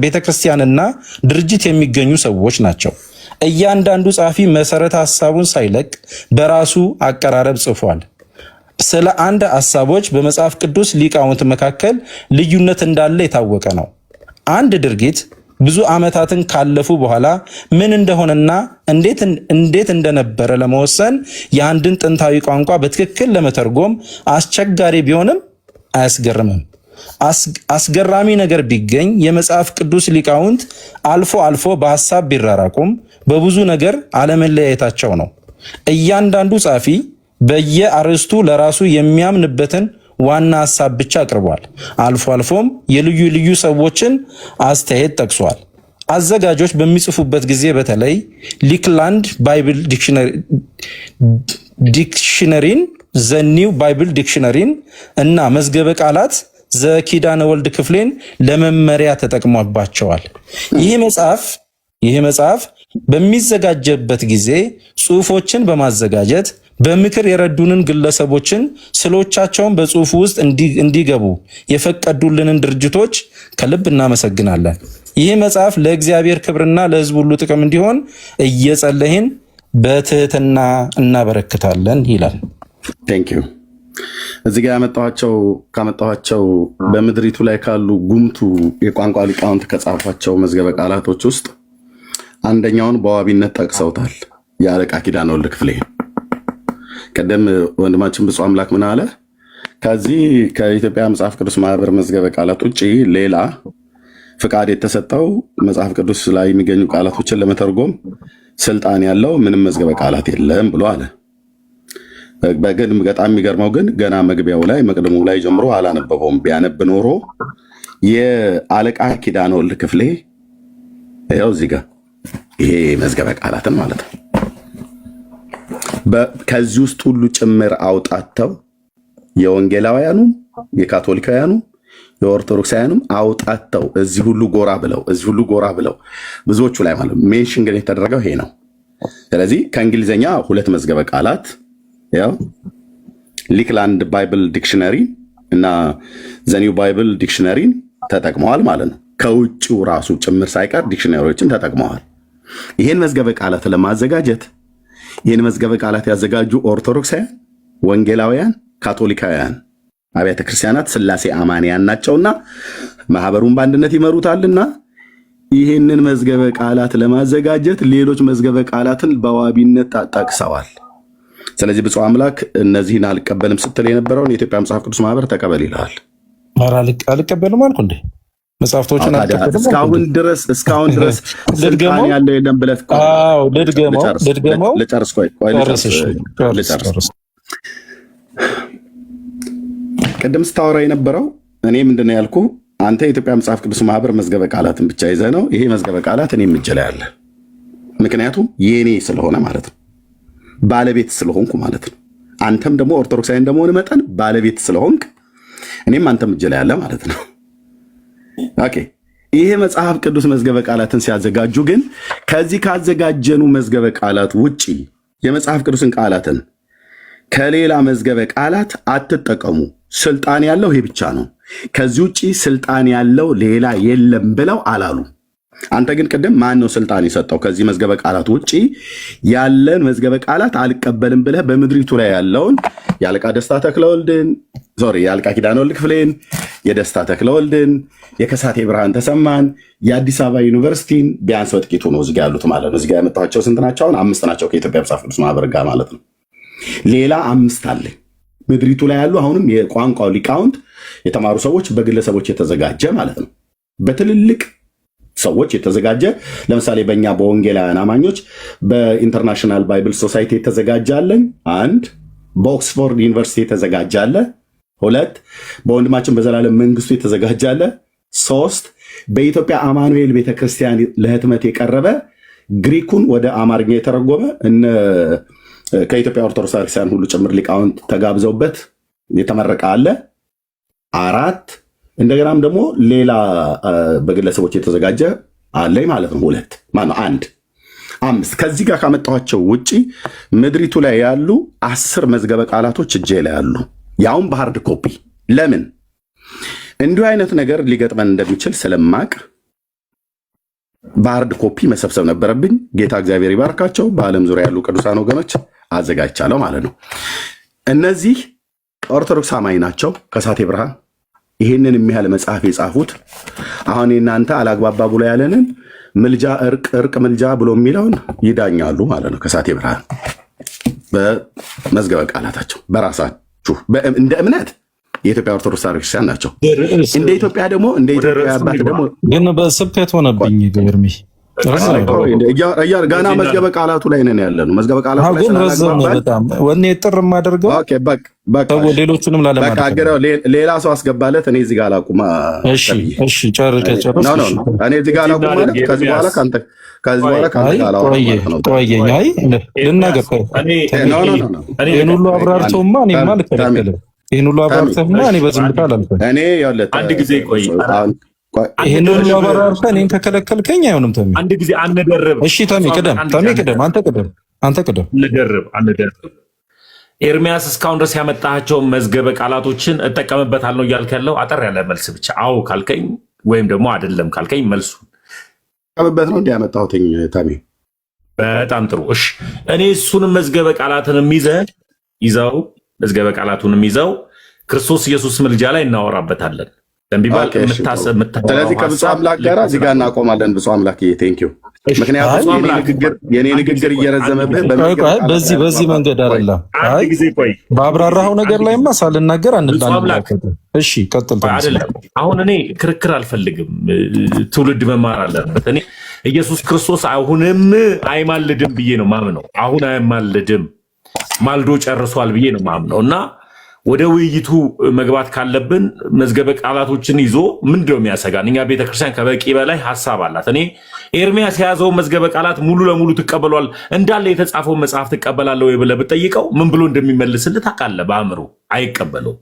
ቤተክርስቲያንና ድርጅት የሚገኙ ሰዎች ናቸው። እያንዳንዱ ጸሐፊ መሰረተ ሀሳቡን ሳይለቅ በራሱ አቀራረብ ጽፏል። ስለ አንድ ሀሳቦች በመጽሐፍ ቅዱስ ሊቃውንት መካከል ልዩነት እንዳለ የታወቀ ነው። አንድ ድርጊት ብዙ ዓመታትን ካለፉ በኋላ ምን እንደሆነና እንዴት እንደነበረ ለመወሰን የአንድን ጥንታዊ ቋንቋ በትክክል ለመተርጎም አስቸጋሪ ቢሆንም አያስገርምም። አስገራሚ ነገር ቢገኝ የመጽሐፍ ቅዱስ ሊቃውንት አልፎ አልፎ በሀሳብ ቢራራቁም በብዙ ነገር አለመለያየታቸው ነው። እያንዳንዱ ጸሐፊ በየአርዕስቱ ለራሱ የሚያምንበትን ዋና ሀሳብ ብቻ አቅርቧል። አልፎ አልፎም የልዩ ልዩ ሰዎችን አስተያየት ጠቅሷል። አዘጋጆች በሚጽፉበት ጊዜ በተለይ Lakeland Bible Dictionary ን፣ The New Bible Dictionary ን እና መዝገበ ቃላት ዘኪዳነ ወልድ ክፍሌን ለመመሪያ ተጠቅሞባቸዋል። ይህ መጽሐፍ በሚዘጋጀበት ጊዜ ጽሑፎችን በማዘጋጀት በምክር የረዱንን ግለሰቦችን፣ ስዕሎቻቸውን በጽሑፉ ውስጥ እንዲገቡ የፈቀዱልንን ድርጅቶች ከልብ እናመሰግናለን። ይህ መጽሐፍ ለእግዚአብሔር ክብርና ለሕዝብ ሁሉ ጥቅም እንዲሆን እየጸለይን በትህትና እናበረክታለን ይላል። Thank you። እዚህ ጋር ያመጣኋቸው ካመጣኋቸው በምድሪቱ ላይ ካሉ ጉምቱ የቋንቋ ሊቃውንት ከጻፏቸው መዝገበ ቃላቶች ውስጥ አንደኛውን በዋቢነት ጠቅሰውታል። የአለቃ ኪዳነ ወልድ ክፍሌ። ቀደም ወንድማችን ብፁዕ አምላክ ምን አለ? ከዚህ ከኢትዮጵያ መጽሐፍ ቅዱስ ማህበር መዝገበ ቃላት ውጭ ሌላ ፍቃድ የተሰጠው መጽሐፍ ቅዱስ ላይ የሚገኙ ቃላቶችን ለመተርጎም ስልጣን ያለው ምንም መዝገበ ቃላት የለም ብሎ አለ። በግን በጣም የሚገርመው ግን ገና መግቢያው ላይ መቅድሙ ላይ ጀምሮ አላነበበውም። ቢያነብ ኖሮ የአለቃ ኪዳነ ወልድ ክፍሌ ያው እዚህ ጋር ይሄ መዝገበ ቃላትን ማለት ነው ከዚህ ውስጥ ሁሉ ጭምር አውጣተው የወንጌላውያኑም የካቶሊካውያኑም የኦርቶዶክሳውያኑም አውጣተው እዚህ ሁሉ ጎራ ብለው እዚህ ሁሉ ጎራ ብለው ብዙዎቹ ላይ ማለት mention ግን የተደረገው ይሄ ነው። ስለዚህ ከእንግሊዝኛ ሁለት መዝገበ ቃላት ያው Lakeland Bible Dictionary እና The New Bible Dictionary ን ተጠቅመዋል ማለት ነው። ከውጭው ራሱ ጭምር ሳይቀር dictionary ዎችን ተጠቅመዋል። ይህን መዝገበ ቃላት ለማዘጋጀት ይህን መዝገበ ቃላት ያዘጋጁ ኦርቶዶክሳውያን፣ ወንጌላውያን፣ ካቶሊካውያን አብያተ ክርስቲያናት ስላሴ አማንያን ናቸውና ማህበሩን በአንድነት ይመሩታልና ይህንን መዝገበ ቃላት ለማዘጋጀት ሌሎች መዝገበ ቃላትን በዋቢነት ጠቅሰዋል። ስለዚህ ብፁዕ አምላክ እነዚህን አልቀበልም ስትል የነበረውን የኢትዮጵያ መጽሐፍ ቅዱስ ማህበር ተቀበል ይልሃል። ኧረ አልቀበልም አልኩ እንዴ? መጽሐፍቶችን ታዲያ አልቀበልም አልኩ እስካሁን እንዴ? ድረስ እስካሁን ድረስ ስልጣን ልድገመው? ያለው የለም ብለህ እኮ አዎ ልድገመው፣ ልጨርስ ልድገመው። ልጨርስ፣ ቆይ ቆይ ጨርስ፣ ልጨርስ እሺ፣ ጨርስ፣ ልጨርስ። ጨርስ። ቅድም ስታወራ የነበረው እኔ ምንድን ነው ያልኩህ? አንተ የኢትዮጵያ መጽሐፍ ቅዱስ ማህበር መዝገበ ቃላትን ብቻ ይዘህ ነው። ይሄ መዝገበ ቃላት እኔም እጅ ላይ አለ። ምክንያቱም የኔ ስለሆነ ማለት ነው፣ ባለቤት ስለሆንኩ ማለት ነው። አንተም ደግሞ ኦርቶዶክሳዊ እንደመሆን መጠን ባለቤት ስለሆንክ እኔም አንተም እጅ ላይ አለ ማለት ነው። Okay። ይሄ መጽሐፍ ቅዱስ መዝገበ ቃላትን ሲያዘጋጁ ግን ከዚህ ካዘጋጀኑ መዝገበ ቃላት ውጪ የመጽሐፍ ቅዱስን ቃላትን ከሌላ መዝገበ ቃላት አትጠቀሙ፣ ስልጣን ያለው ይሄ ብቻ ነው፣ ከዚህ ውጪ ስልጣን ያለው ሌላ የለም ብለው አላሉ። አንተ ግን ቅድም ማን ነው ስልጣን የሰጠው ከዚህ መዝገበ ቃላት ውጪ ያለን መዝገበ ቃላት አልቀበልም ብለህ በምድሪቱ ላይ ያለውን የአለቃ ደስታ ተክለወልድን፣ sorry፣ የአለቃ ኪዳነ ወልድ ክፍሌን፣ የደስታ ተክለወልድን፣ የከሳቴ ብርሃን ተሰማን፣ የአዲስ አበባ ዩኒቨርሲቲን ቢያንስ በጥቂቱ ነው እዚጋ ያሉት ማለት ነው። እዚጋ ያመጣኋቸው ስንት ናቸው? አሁን አምስት ናቸው ከኢትዮጵያ መጽሐፍ ቅዱስ ማህበር ጋር ማለት ነው። ሌላ አምስት አለኝ ምድሪቱ ላይ ያሉ አሁንም የቋንቋው ሊቃውንት የተማሩ ሰዎች በግለሰቦች የተዘጋጀ ማለት ነው። በትልልቅ ሰዎች የተዘጋጀ፣ ለምሳሌ በእኛ በወንጌላውያን አማኞች በ International Bible Society የተዘጋጀ አለኝ አንድ፣ በ Oxford University የተዘጋጀ አለ ሁለት፣ በወንድማችን በዘላለም መንግስቱ የተዘጋጀ አለ ሶስት፣ በኢትዮጵያ አማኑኤል ቤተክርስቲያን ለህትመት የቀረበ ግሪኩን ወደ አማርኛ የተረጎመ እነ ከኢትዮጵያ ኦርቶዶክስ ቤተክርስቲያን ሁሉ ጭምር ሊቃውንት ተጋብዘውበት የተመረቀ አለ አራት፣ እንደገናም ደግሞ ሌላ በግለሰቦች የተዘጋጀ አለኝ ማለት ነው። ሁለት ማነው አንድ አምስት። ከዚህ ጋር ካመጣኋቸው ውጪ ምድሪቱ ላይ ያሉ 10 መዝገበ ቃላቶች እጄ ላይ አሉ፣ ያውም በ hard copy። ለምን እንዲሁ አይነት ነገር ሊገጥመን እንደሚችል ስለማቅ በ hard copy መሰብሰብ ነበረብኝ። ጌታ እግዚአብሔር ይባርካቸው። በዓለም ዙሪያ ያሉ ቅዱሳን ወገኖች አዘጋጅቻለሁ ማለት ነው። እነዚህ ኦርቶዶክስ አማኝ ናቸው። ከሳቴ ብርሃን ይህንን የሚያህል መጽሐፍ የጻፉት አሁን የእናንተ አላግባባ ብሎ ያለንን ምልጃ እርቅ እርቅ ምልጃ ብሎ የሚለውን ይዳኛሉ ማለት ነው። ከሳቴ ብርሃን በመዝገበ ቃላታቸው በራሳችሁ እንደ እምነት የኢትዮጵያ ኦርቶዶክስ ተዋሕዶ ክርስቲያን ናቸው። እንደ ኢትዮጵያ ደግሞ እንደ ወደ ኢትዮጵያ ርዕሱ አባት እንግባ። ደግሞ ግን በስብከት ሆነብኝ ኤርሚ። ገና መዝገበ ቃላቱ ላይ ነን ያለ ነው። መዝገበ ቃላቱ ላይ ግን ረዘመ ስላላግባባን በጣም። ወኔ ጥር የማደርገው Okay፣ በቃ በቃ ሰው ሌሎቹንም በቃ ላለማድረግ ገረው ሌላ ሰው አስገባለት። እኔ እዚህ ጋር አላቁም። እሺ እሺ፣ ጨርስ ከጨረስክ No no እሺ። No፣ እኔ እዚህ ጋር አላቁም ማለት ከዚህ በኋላ ከአንተ ከዚህ በኋላ ከአንተ አይ ጋር አላወራም ቆየ ማለት ነው። ቆየኝ። አይ ልናገር። ቆይ እኔ No no no no እኔ ይህን ሁሉ አብራርተውማ እኔማ ታሚ አልከለከልም። ይህን ሁሉ አብራርተህማ እኔ በዝምታ አላልፍም። እኔ ይኸውልህ አንድ ጊዜ ቆይ። አሁን ቆይ፣ ይህን ሁሉ አብራርተህ እኔን ከከለከልከኝ አይሆንም ተሚ። አንድ ጊዜ አንደርብ። እሺ ተሚ ቅደም፣ አንድ ተሚ ጊዜ ቅደም፣ አንተ ቅደም፣ አንተ ቅደም። አንደርብ አንደርብ። ኤርሚያስ እስካሁን ድረስ ያመጣሃቸውን መዝገበ ቃላቶችን እጠቀምበታለሁ እያልክ ያለው አጠር ያለ መልስ ብቻ አዎ ካልከኝ ወይም ደግሞ አይደለም ካልከኝ መልሱን ቀምበት ነው እንዲህ ያመጣሁትኝ ተሚ። በጣም ጥሩ። እሺ እኔ እሱንም መዝገበ ቃላትንም ይዘህ ይዘው መዝገበ ቃላቱንም ይዘው ክርስቶስ ኢየሱስ ምልጃ ላይ እናወራበታለን። ቢባል Okay፣ እሺ፣ ጥሩ። የምታወራው ስለዚህ ከብፁዕ ሀሳብ አምላክ ጋር ልክ እዚህ ጋር እናቆማለን። ብፁዕ አምላክ thank you። ምክንያቱም የኔ ንግግር እየረዘመብህ በዚህ በዚህ መንገድ አይደለም። አይ ባብራራኸው ነገር ላይማ ሳልናገር አንላለን። እሺ ቀጥል። አይደለም አሁን እኔ ክርክር አልፈልግም። ትውልድ መማር አለበት። እኔ ኢየሱስ ክርስቶስ አሁንም አይማልድም ብዬ ነው ማምነው። አሁን አይማልድም፣ ማልዶ ጨርሷል ብዬ ነው ማምነው እና ወደ ውይይቱ መግባት ካለብን መዝገበ ቃላቶችን ይዞ ምንድነው የሚያሰጋን? እኛ ቤተክርስቲያን ከበቂ በላይ ሀሳብ አላት። እኔ ኤርሚያስ የያዘውን መዝገበ ቃላት ሙሉ ለሙሉ ትቀበሏል እንዳለ የተጻፈውን መጽሐፍ ትቀበላለህ ወይ ብለህ ብትጠይቀው ምን ብሎ እንደሚመልስልህ ታውቃለህ። በአእምሮ አይቀበለውም።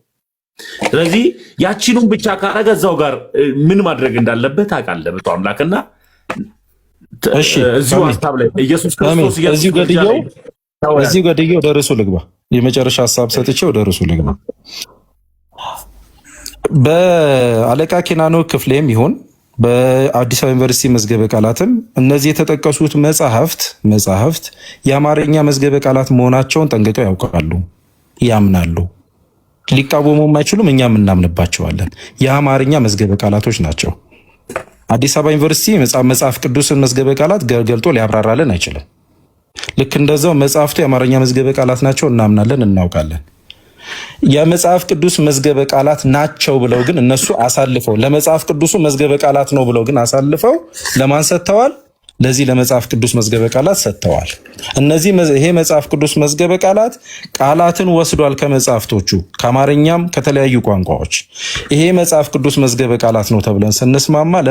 ስለዚህ ያቺኑን ብቻ ካረገ እዛው ጋር ምን ማድረግ እንዳለብህ ታውቃለህ። ብፁዕ አምላክና እዚሁ ሀሳብ ላይ ኢየሱስ ክርስቶስ እዚሁ ገድዬው ወደ ርዕሱ ልግባ። የመጨረሻ ሀሳብ ሰጥቼ ወደ ርዕሱ ልግባ። በአለቃ ኪናኖ ክፍሌም ይሁን በአዲስ አበባ ዩኒቨርሲቲ መዝገበ ቃላትም እነዚህ የተጠቀሱት መጽሐፍት የአማርኛ መዝገበ ቃላት መሆናቸውን ጠንቅቀው ያውቃሉ፣ ያምናሉ። ሊቃወሙም አይችሉም። እኛም እናምንባቸዋለን። የአማርኛ መዝገበ ቃላቶች ናቸው። አዲስ አበባ ዩኒቨርሲቲ መጽሐፍ ቅዱስን መዝገበ ቃላት ገልጦ ሊያብራራልን አይችልም። ልክ እንደዛው መጽሐፍቱ የአማርኛ መዝገበ ቃላት ናቸው፣ እናምናለን፣ እናውቃለን። የመጽሐፍ ቅዱስ መዝገበ ቃላት ናቸው ብለው ግን እነሱ አሳልፈው ለመጽሐፍ ቅዱሱ መዝገበ ቃላት ነው ብለው ግን አሳልፈው ለማን ሰጥተዋል? ለዚህ ለመጽሐፍ ቅዱስ መዝገበ ቃላት ሰጥተዋል። እነዚህ ይሄ መጽሐፍ ቅዱስ መዝገበ ቃላት ቃላትን ወስዷል ከመጽሐፍቶቹ ከአማርኛም ከተለያዩ ቋንቋዎች። ይሄ መጽሐፍ ቅዱስ መዝገበ ቃላት ነው ተብለን ስንስማማ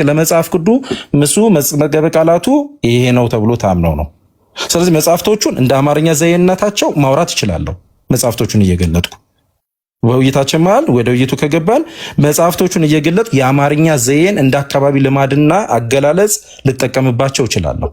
ለመጽሐፍ ቅዱስ መዝገበ ቃላቱ ይሄ ነው ተብሎ ታምነው ነው። ስለዚህ መጽሐፍቶቹን እንደ አማርኛ ዘይነታቸው ማውራት እችላለሁ። መጽሐፍቶቹን እየገለጥኩ በውይይታችን መሃል ወደ ውይይቱ ከገባን መጽሐፍቶቹን እየገለጥኩ የአማርኛ ዘዬን እንደ አካባቢ ልማድና አገላለጽ ልጠቀምባቸው እችላለሁ።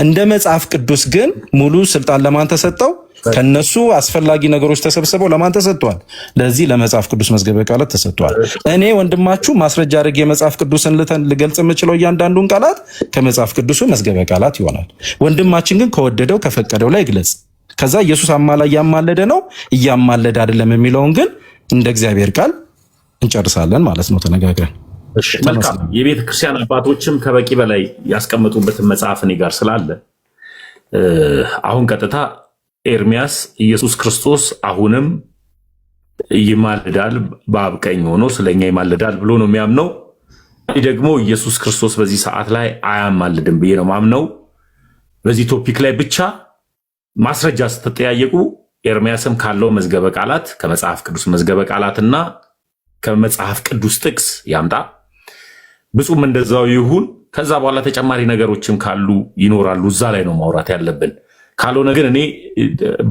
እንደ መጽሐፍ ቅዱስ ግን ሙሉ ስልጣን ለማን ተሰጠው? ከነሱ አስፈላጊ ነገሮች ተሰብስበው ለማን ተሰጥቷል? ለዚህ ለመጽሐፍ ቅዱስ መዝገበ ቃላት ተሰጥቷል። እኔ ወንድማችሁ ማስረጃ አድርጌ የመጽሐፍ ቅዱስን ልገልጽ የምችለው እያንዳንዱን ቃላት ከመጽሐፍ ቅዱሱ መዝገበ ቃላት ይሆናል። ወንድማችን ግን ከወደደው ከፈቀደው ላይ ግለጽ። ከዛ ኢየሱስ አማላ እያማለደ ነው እያማለደ አይደለም የሚለውን ግን እንደ እግዚአብሔር ቃል እንጨርሳለን ማለት ነው ተነጋግረን። መልካም። የቤተ ክርስቲያን አባቶችም ከበቂ በላይ ያስቀመጡበትን መጽሐፍ እኔ ጋር ስላለ አሁን ቀጥታ ኤርሚያስ ኢየሱስ ክርስቶስ አሁንም ይማልዳል፣ በአብ ቀኝ ሆኖ ስለኛ ይማልዳል ብሎ ነው የሚያምነው። እኔ ደግሞ ኢየሱስ ክርስቶስ በዚህ ሰዓት ላይ አያማልድም ብዬ ነው ማምነው። በዚህ topic ላይ ብቻ ማስረጃ ስትጠያየቁ ኤርሚያስም ካለው መዝገበ ቃላት ከመጽሐፍ ቅዱስ መዝገበ ቃላትና ከመጽሐፍ ቅዱስ ጥቅስ ያምጣ፣ ብፁዕም እንደዛው ይሁን። ከዛ በኋላ ተጨማሪ ነገሮችም ካሉ ይኖራሉ። እዛ ላይ ነው ማውራት ያለብን። ካልሆነ ግን እኔ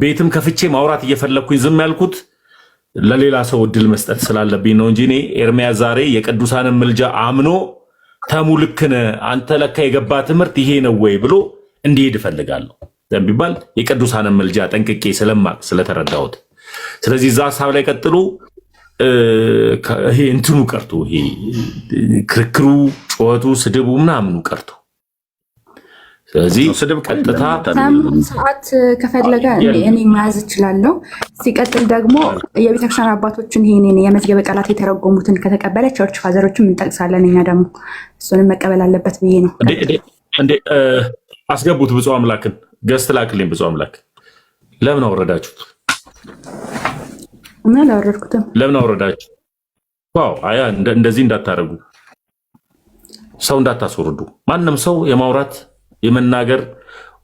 ቤትም ከፍቼ ማውራት እየፈለግኩኝ ዝም ያልኩት ለሌላ ሰው እድል መስጠት ስላለብኝ ነው እንጂ እኔ ኤርሚያስ ዛሬ የቅዱሳንን ምልጃ አምኖ ተሙ ልክ ነህ አንተ ለካ የገባ ትምህርት ይሄ ነው ወይ ብሎ እንዲሄድ እፈልጋለሁ። ቢባል የቅዱሳንን ምልጃ ጠንቅቄ ስለማቅ ስለተረዳሁት፣ ስለዚህ እዛ ሀሳብ ላይ ቀጥሉ። ይሄ እንትኑ ቀርቶ ይሄ ክርክሩ፣ ጩኸቱ፣ ስድቡ ምናምኑ ቀርቶ ስለዚህ ቀጥታ ሰዓት ከፈለገ እኔ መያዝ እችላለሁ። ሲቀጥል ደግሞ የቤተክርስቲያን አባቶችን ይሄንን የመዝገበ ቃላት የተረጎሙትን ከተቀበለ church father ኦችም እንጠቅሳለን። እኛ ደግሞ እሱንም መቀበል አለበት ብዬ ነው። እንዴ አስገቡት። ብፁዕ አምላክን guest ላክልኝ። ብፁዕ አምላክ ለምን አወረዳችሁት? እና አላወረድኩትም። ለምን አወረዳችሁ? wow አያ እንደዚህ እንዳታረጉ፣ ሰው እንዳታስወርዱ። ማንም ሰው የማውራት የመናገር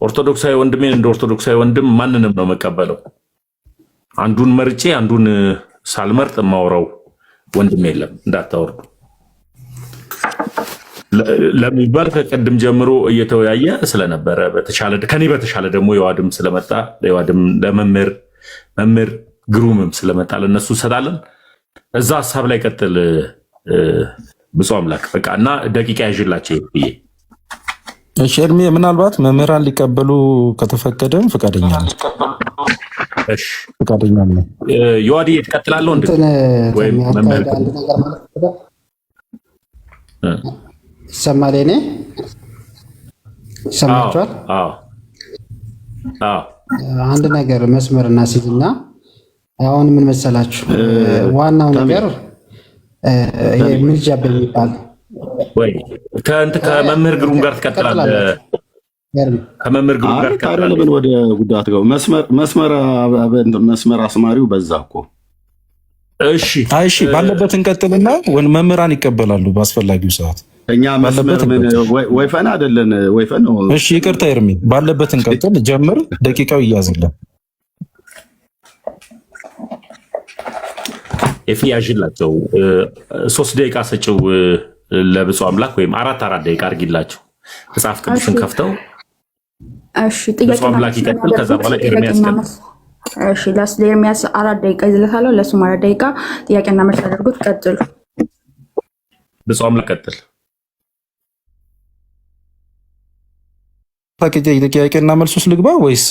ኦርቶዶክሳዊ ወንድሜን እንደ ኦርቶዶክሳዊ ወንድም ማንንም ነው መቀበለው። አንዱን መርጬ አንዱን ሳልመርጥ የማወራው ወንድም የለም። እንዳታወርዱ ለሚባል ከቅድም ጀምሮ እየተወያየ ስለነበረ በተሻለ ከኔ በተሻለ ደግሞ የዋድም ስለመጣ ለዋድም ለመምህር መምህር ግሩምም ስለመጣ ለእነሱ እንሰጣለን። እዛ ሀሳብ ላይ ቀጥል ብፁዕ አምላክ በቃ እና ደቂቃ ያዥላቸው ብዬ እሺ እድሜ ምናልባት መምህራን ሊቀበሉ ከተፈቀደም ፈቃደኛ ነው። እሺ ፈቃደኛ ነው። ዮሐዲ ትቀጥላለህ እንዴ? ወይም መምህር ይሰማል? እኔ ይሰማችኋል? አዎ አዎ። አንድ ነገር መስመር እናስይዝና አሁን ምን መሰላችሁ፣ ዋናው ነገር ይሄ ምልጃ በሚባል ወይ ከመምህር ግሩም ጋር ትቀጥላለህ። ትቀጥላላችሁ። ኤርሚ ከመምህር ግሩም ጋር አይ ታዲያ ትቀጥላለህ። ለምን ወደ ጉዳት ገቡ? መስመር አስማሪው በዛ እኮ። እሺ። አይ እሺ፣ ባለበት እንቀጥልና መምህራን ይቀበላሉ በአስፈላጊው ሰዓት። እኛ መስመር ባለበት ምን እንቀጥል። ወይፈን አይደለን፣ ወይፈን ነው። እሺ ይቅርታ ኤርሚ፣ ባለበት እንቀጥል። ጀምር፣ ደቂቃው ይያዝልን። ኤፊ ያዥላቸው፣ 3 ደቂቃ ሰጪው ለብፁዕ አምላክ ወይም አራት አራት ደቂቃ አድርጊላቸው። መጽሐፍ ቅዱስን ከፍተው እሺ ብፁዕ ጥያቄና አምላክ መልስ ይቀጥል። ከዛ የሚያደርጉት በኋላ ኤርሚያስ ጥያቄና ቀጥል። መልስ። እሺ ለኤርሚያስ 4 ደቂቃ ይዝለታለሁ፣ ለእሱም 4 ደቂቃ ጥያቄና መልስ አድርጉት። ቀጥሉ። ብፁዕ አምላክ ቀጥል። ጥያቄና መልስ ውስጥ ልግባ ወይስ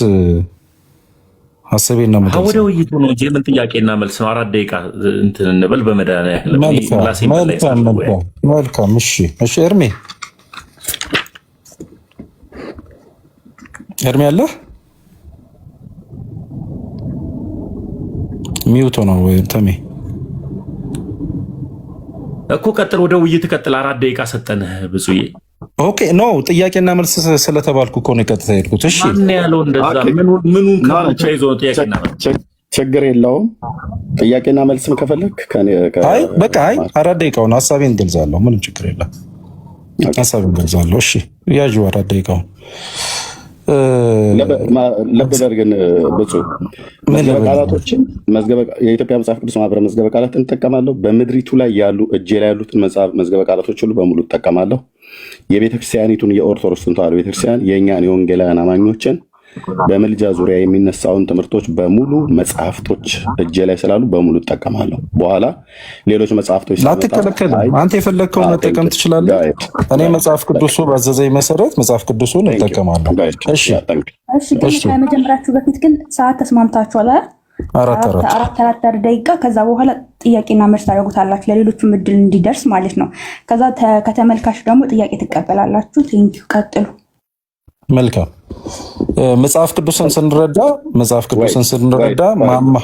ሀሳቤን ነው ወደ የምገልጸው? ውይይቱ ነው እንጂ የምን ጥያቄና መልስ ነው? 4 ደቂቃ እንትን እንበል። በመድኃኒዓለም እኔ መልካም ምላሴን በላይ መልካም ሳልወያይ መልካም መልካም። እሺ እሺ። ኤርሚ ኤርሚ አለ mute ነው ወይ ተሜ? እኮ ቀጥል፣ ወደ ውይይት ቀጥል። 4 ደቂቃ ሰጠንህ ብፁዬ። Okay, no ጥያቄና መልስ ስለተባልኩ እኮ ነው የቀጥታ የሄድኩት። እሺ ማን ያለው እንደዛ? Okay። ምኑን No ከምኑ ተይዞ ነው ጥያቄና መልስ? ችግር የለውም። ጥያቄና መልስም ከፈለግ አይ በቃ አይ 4 ደቂቃውን ሀሳቤን ገልጻለሁ። ምንም ችግር የለም። ሀሳቤን ገልጻለሁ። እሺ ያዥ 4 ደቂቃውን። ልብ በል ግን ብፁዕ ምን መዝገበ ልበል? ቃላቶችን የኢትዮጵያ መጽሐፍ ቅዱስ ማህበር መዝገበ ቃላትን እጠቀማለሁ። በምድሪቱ ላይ ያሉ እጄ ላይ ያሉትን መጽሐፍ መዝገበ ቃላቶች ሁሉ በሙሉ እጠቀማለሁ። የቤተ ክርስቲያኒቱን የኦርቶዶክስን ተዋሕዶ ቤተክርስቲያን የእኛን የወንጌላውያን አማኞችን በምልጃ ዙሪያ የሚነሳውን ትምህርቶች በሙሉ መጽሐፍቶች እጄ ላይ ስላሉ በሙሉ እጠቀማለሁ። በኋላ ሌሎች መጽሐፍቶች ሳመጣ አትከለከልም። አይ አንተ የፈለግከውን መጠቀም ትችላለህ። እኔ መጽሐፍ ቅዱሱ ባዘዘኝ መሰረት መጽሐፍ ቅዱሱን እጠቀማለሁ። እሺ። እሺ ግን እሺ። ከመጀመራችሁ በፊት ግን ሰዓት ተስማምታችኋል አይደል? አራት አራት። አራት አራት 4 ደቂቃ፣ ከዛ በኋላ ጥያቄና መልስ ታደርጉታላችሁ ለሌሎቹም እድል እንዲደርስ ማለት ነው። ከዛ ከተመልካች ደግሞ ጥያቄ ትቀበላላችሁ። Thank you፣ ቀጥሉ። መልካም። መጽሐፍ ቅዱስን ስንረዳ ማማ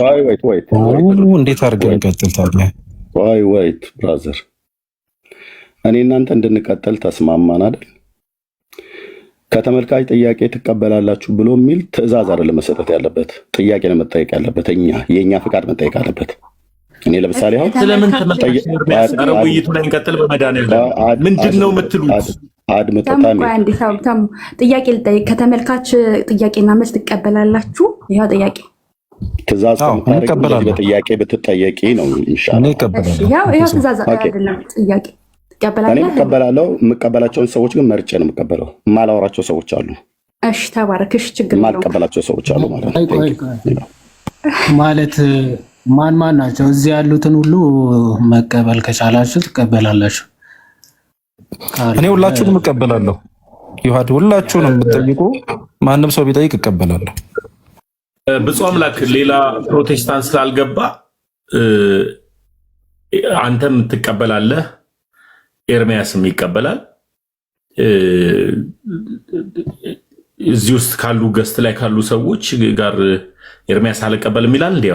እንዴት አድርገን እንቀጥል ታዲያ? Wait, wait, brother፣ እኔ እናንተ እንድንቀጥል ተስማማን አይደል? ከተመልካች ጥያቄ ትቀበላላችሁ ብሎ የሚል ትዕዛዝ አይደለም መሰጠት ያለበት፣ ጥያቄ ነው መጠየቅ ያለበት። እኛ የእኛ ፍቃድ መጠየቅ አለበት። እኔ ለምሳሌ አሁን ስለምን ተመልካች ኤርሚያስ? ኧረ ውይይቱ ላይ እንቀጥል። በመድኃኒዓለም ምንድን ነው የምትሉት? አድምጥ ተሙ ታሜ። ቆይ አንዴ፣ ተሙ ተሙ፣ ጥያቄ ልጠይቅ። ከተመልካች ጥያቄና መልስ ትቀበላላችሁ? ይኸው ጥያቄ። ትዕዛዝ ከምታደርጊ እንደዚህ እቀበላለሁ። በጥያቄ ብትጠየቂ ነው እኔ የሚሻለው። እሺ እቀበላለሁ። ያው ትዕዛዝ Okay። አይደለም ጥያቄ እኔ ትቀበላለህ? እቀበላለሁ። የምቀበላቸውን ሰዎች ግን መርጬ ነው የምቀበለው። የማላወራቸው ሰዎች አሉ፣ እሺ ተባረክ። እሺ ችግር የለውም። የማልቀበላቸው ሰዎች አሉ ማለት ነው። ቆይ ቆይ Thank ቆይ you. ማለት ማን ማን ናቸው? እዚህ ያሉትን ሁሉ መቀበል ከቻላችሁ ትቀበላላችሁ። እኔ ካልሆነ ሁላችሁንም እቀበላለሁ። ዮሐድ ሁላችሁንም ብትጠይቁ ማንም ሰው ቢጠይቅ እቀበላለሁ። ብፁዕ አምላክ ሌላ ፕሮቴስታንት ስላልገባ አንተም ትቀበላለህ፣ ኤርሚያስም ይቀበላል። እዚህ ውስጥ ካሉ guest ላይ ካሉ ሰዎች ጋር ኤርሚያስ አልቀበልም ይላል እንዲ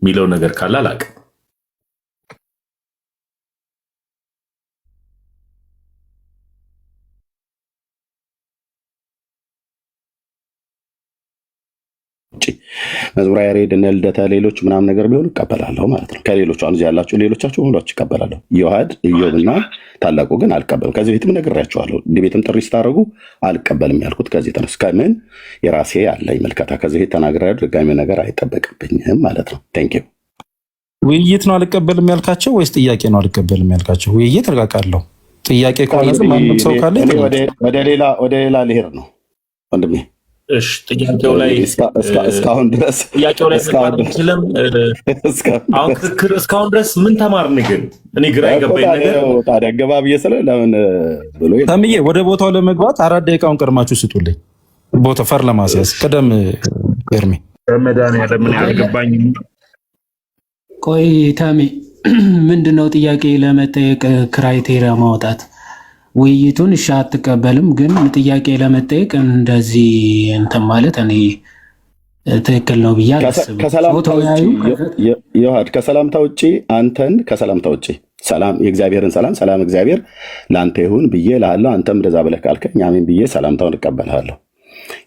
የሚለው ነገር ካለ አላውቅም። ውጭ መዝሙረ ያሬድ እነ ልደታ ሌሎች ምናምን ነገር ቢሆኑ እቀበላለሁ ማለት ነው። ከሌሎቹ አሁን እዚህ ያላችሁ ሌሎቻችሁ ሁላችሁ እቀበላለሁ። ዮሐድ ኢዮብና ታላቁ ግን አልቀበልም። ከዚህ በፊትም ነግሬያቸዋለሁ። ቤትም ጥሪ ስታደርጉ አልቀበልም ያልኩት ከዚህ ተነስ ከምን የራሴ ያለኝ ምልከታ ከዚህ በፊት ተናግሬያለሁ። ድጋሚ ነገር አይጠበቅብኝም ማለት ነው። Thank you. ውይይት ነው አልቀበልም ያልካቸው ወይስ ጥያቄ ነው አልቀበልም ያልካቸው? ውይይት እርቃቃለሁ። ጥያቄ ከሆነ ግን ማንም ሰው ካለ እኔ ይጠይቅ። ወደ ሌላ ልሄድ ነው ወንድሜ። እሺ ጥያቄው ላይ እስካሁን ድረስ ጥያቄው ላይ እስካሁን መግባት ድረስ አንችልም። እስካሁን አሁን ድረስ ክርክር እስካሁን ድረስ ምን ተማርን ግን? እኔ ግራ እኮ የገባኝ ታዲያ ነገር ታዲያ ገባ ብዬ ስለ ለምን ብሎ ይላል። ተምዬ ወደ ቦታው ለመግባት 4 ደቂቃውን ቀድማችሁ ስጡልኝ። ቦታ ፈር ለማስያዝ ቅደም ኤርሚ። በመድኃኒዓለም እኔ አልገባኝም። ቆይ ተሜ፣ ምንድን ነው ጥያቄ ለመጠየቅ criteria ማውጣት? ውይይቱን እሺ አትቀበልም፣ ግን ጥያቄ ለመጠየቅ እንደዚህ እንትን ማለት እኔ ትክክል ነው ብዬ አላስብም። ሰው ከሰላምታ ውጭ ተወያዩ። ዮሐድ ከሰላምታ ውጭ አንተን ከሰላምታ ውጭ ሰላም የእግዚአብሔርን ሰላም፣ ሰላም እግዚአብሔር ለአንተ ይሁን ብዬ እልሃለሁ። አንተም እንደዛ ብለህ ካልከኝ አሜን ብዬ ሰላምታውን እቀበልሃለሁ።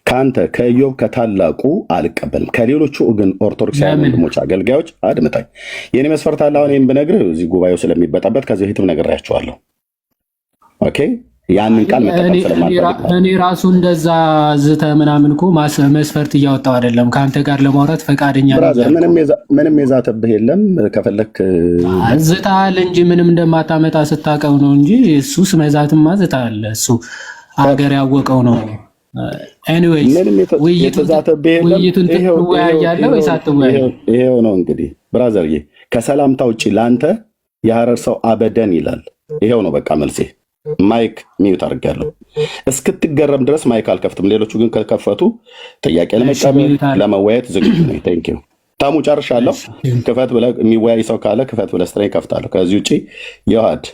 ከአንተ ከኢዮብ ከታላቁ አልቀበልም። ከሌሎቹ ግን ኦርቶዶክሳውያን ለምን? ወንድሞች አገልጋዮች አድምጣኝ። የኔ መስፈርት አለ። አሁን ይህን ብነግርህ እዚህ ጉባኤው ስለሚበጠበት ከዚህ በፊትም ነግሬያቸዋለሁ። Okay፣ ያንን ቃል መጠቀም ስለማልፈልግ ነው። እኔ ራሱ እንደዛ ዝተ ምናምን እኮ መስፈርት እያወጣው አይደለም። ከአንተ ጋር ለማውራት ፈቃደኛ ነኝ Brother፣ እያልኩ ምንም የዛተብህ የለም። ከፈለክ ዝተሃል እንጂ ምንም እንደማታመጣ ስታውቀው ነው እንጂ እሱስ መዛትማ ዝተሃል። እሱ አገር ያወቀው ነው። Anyways ምንም የተዛተብህ የለም። ውይይቱን ትወያያለህ ወይስ አትወያይም? ይሄው ነው እንግዲህ brother ዬ፣ ከሰላምታ ውጭ ለአንተ የሐረር ሰው አበደን ይላል። ይሄው ነው በቃ መልሴ። Mic mute አድርጌያለሁ። እስክትገረም ድረስ mic አልከፍትም። ሌሎቹ ግን ከከፈቱ ጥያቄ ለመቀበል Mute አድርግ። ለመወያየት ዝግጁ ነኝ። Thank you ታሙ፣ ጨርሻለሁ። ክፈት ብለህ የሚወያይ ሰው ካለ ክፈት ብለህ ስትለኝ እከፍታለሁ። ከዚህ ውጭ የዋድ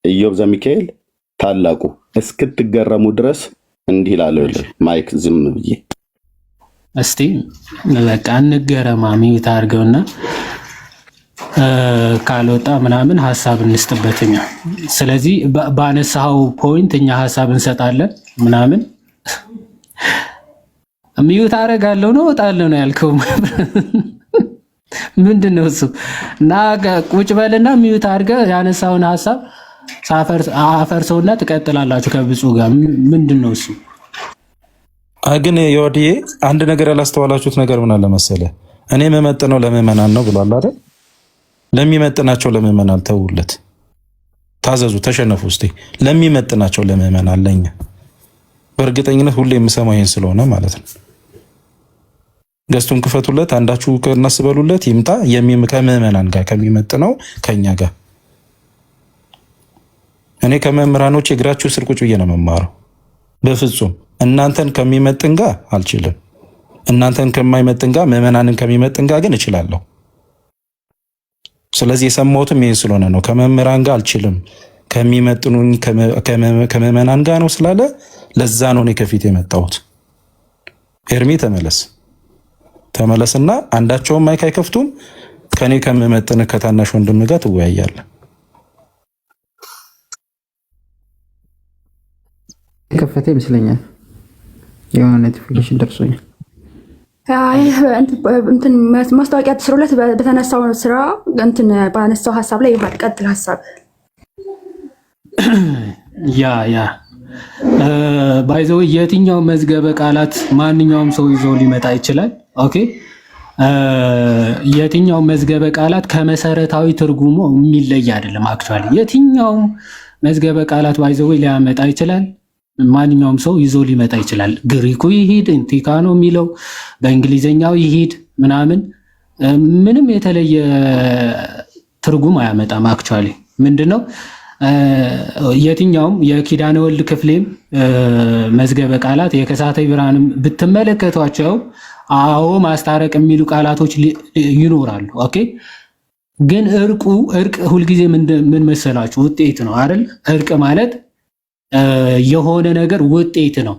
ኢዮብ ዘሚካኤል ታላቁ እስክትገረሙ ድረስ እንዲህ እላለሁ። ይኸውልህ mic ዝም ብዬ እስቲ በቃ እንገረማ። Mute አድርገውና ካልወጣ ምናምን ሀሳብ እንስጥበት እኛ። ስለዚህ ባነሳኸው point እኛ ሀሳብ እንሰጣለን ምናምን። Mute አደርጋለሁ ነው እወጣለሁ ነው ያልከው? ምንድን ነው እሱ? እና ቁጭ በልና mute አድርገህ ያነሳውን ሀሳብ አፈርሰውና ትቀጥላላችሁ ከብፁዕ ጋር። ምንድን ነው እሱ? አይ ግን የወዲዬ አንድ ነገር ያላስተዋላችሁት ነገር ምን አለ መሰለህ፣ እኔ የምመጥነው ለምዕመናን ነው ብሏል አይደል? ለሚመጥናቸው ለምዕመናን ተውለት፣ ታዘዙ፣ ተሸነፉ። እስቲ ለሚመጥናቸው ለምዕመናን ለኛ በእርግጠኝነት ሁሌ የምሰማው ይሄን ስለሆነ ማለት ነው። Guest ኡን ክፈቱለት፣ አንዳችሁ እናስበሉለት፣ ይምጣ ከምዕመናን ጋር ከሚመጥነው ከኛ ጋር። እኔ ከመምህራኖች እግራችሁ ስር ቁጭ ብዬ ነው የምማረው። በፍጹም እናንተን ከሚመጥን ጋር አልችልም። እናንተን ከማይመጥን ጋር፣ ምዕመናንን ከሚመጥን ጋር ግን እችላለሁ። ስለዚህ የሰማሁትም ይህን ስለሆነ ነው። ከመምህራን ጋር አልችልም፣ ከሚመጥኑኝ ከምዕመናን ጋር ነው ስላለ ለዛ ነው እኔ ከፊት የመጣሁት። ኤርሚ ተመለስ፣ ተመለስና አንዳቸውም mic አይከፍቱም። ከኔ ከምመጥን ከታናሽ ወንድም ጋር ትወያያለህ። የከፈተ ይመስለኛል። የሆነ notification ደርሶኛል። አይ፣ እንትን ማስታወቂያ ተስሮለት በተነሳው ስራ እንትን ባነሳው ሀሳብ ላይ ይሆናል። ቀጥል ሀሳብ። Yeah, by the way የትኛው መዝገበ ቃላት ማንኛውም ሰው ይዞ ሊመጣ ይችላል። Okay፣ የትኛው መዝገበ ቃላት ከመሰረታዊ ትርጉሙ የሚለይ አይደለም። Actually የትኛውም መዝገበ ቃላት by the way ሊያመጣ ይችላል። ማንኛውም ሰው ይዞ ሊመጣ ይችላል። ግሪኩ ይሂድ እንቲካ ነው የሚለው፣ በእንግሊዝኛው ይሂድ ምናምን ምንም የተለየ ትርጉም አያመጣም። Actually ምንድነው የትኛውም የኪዳነ ወልድ ክፍሌም መዝገበ ቃላት የከሳቴ ብርሃንም ብትመለከቷቸው አዎ ማስታረቅ የሚሉ ቃላቶች ይኖራሉ። Okay፣ ግን እርቅ ሁልጊዜ ምን መሰላችሁ ውጤት ነው አይደል? እርቅ ማለት የሆነ ነገር ውጤት ነው።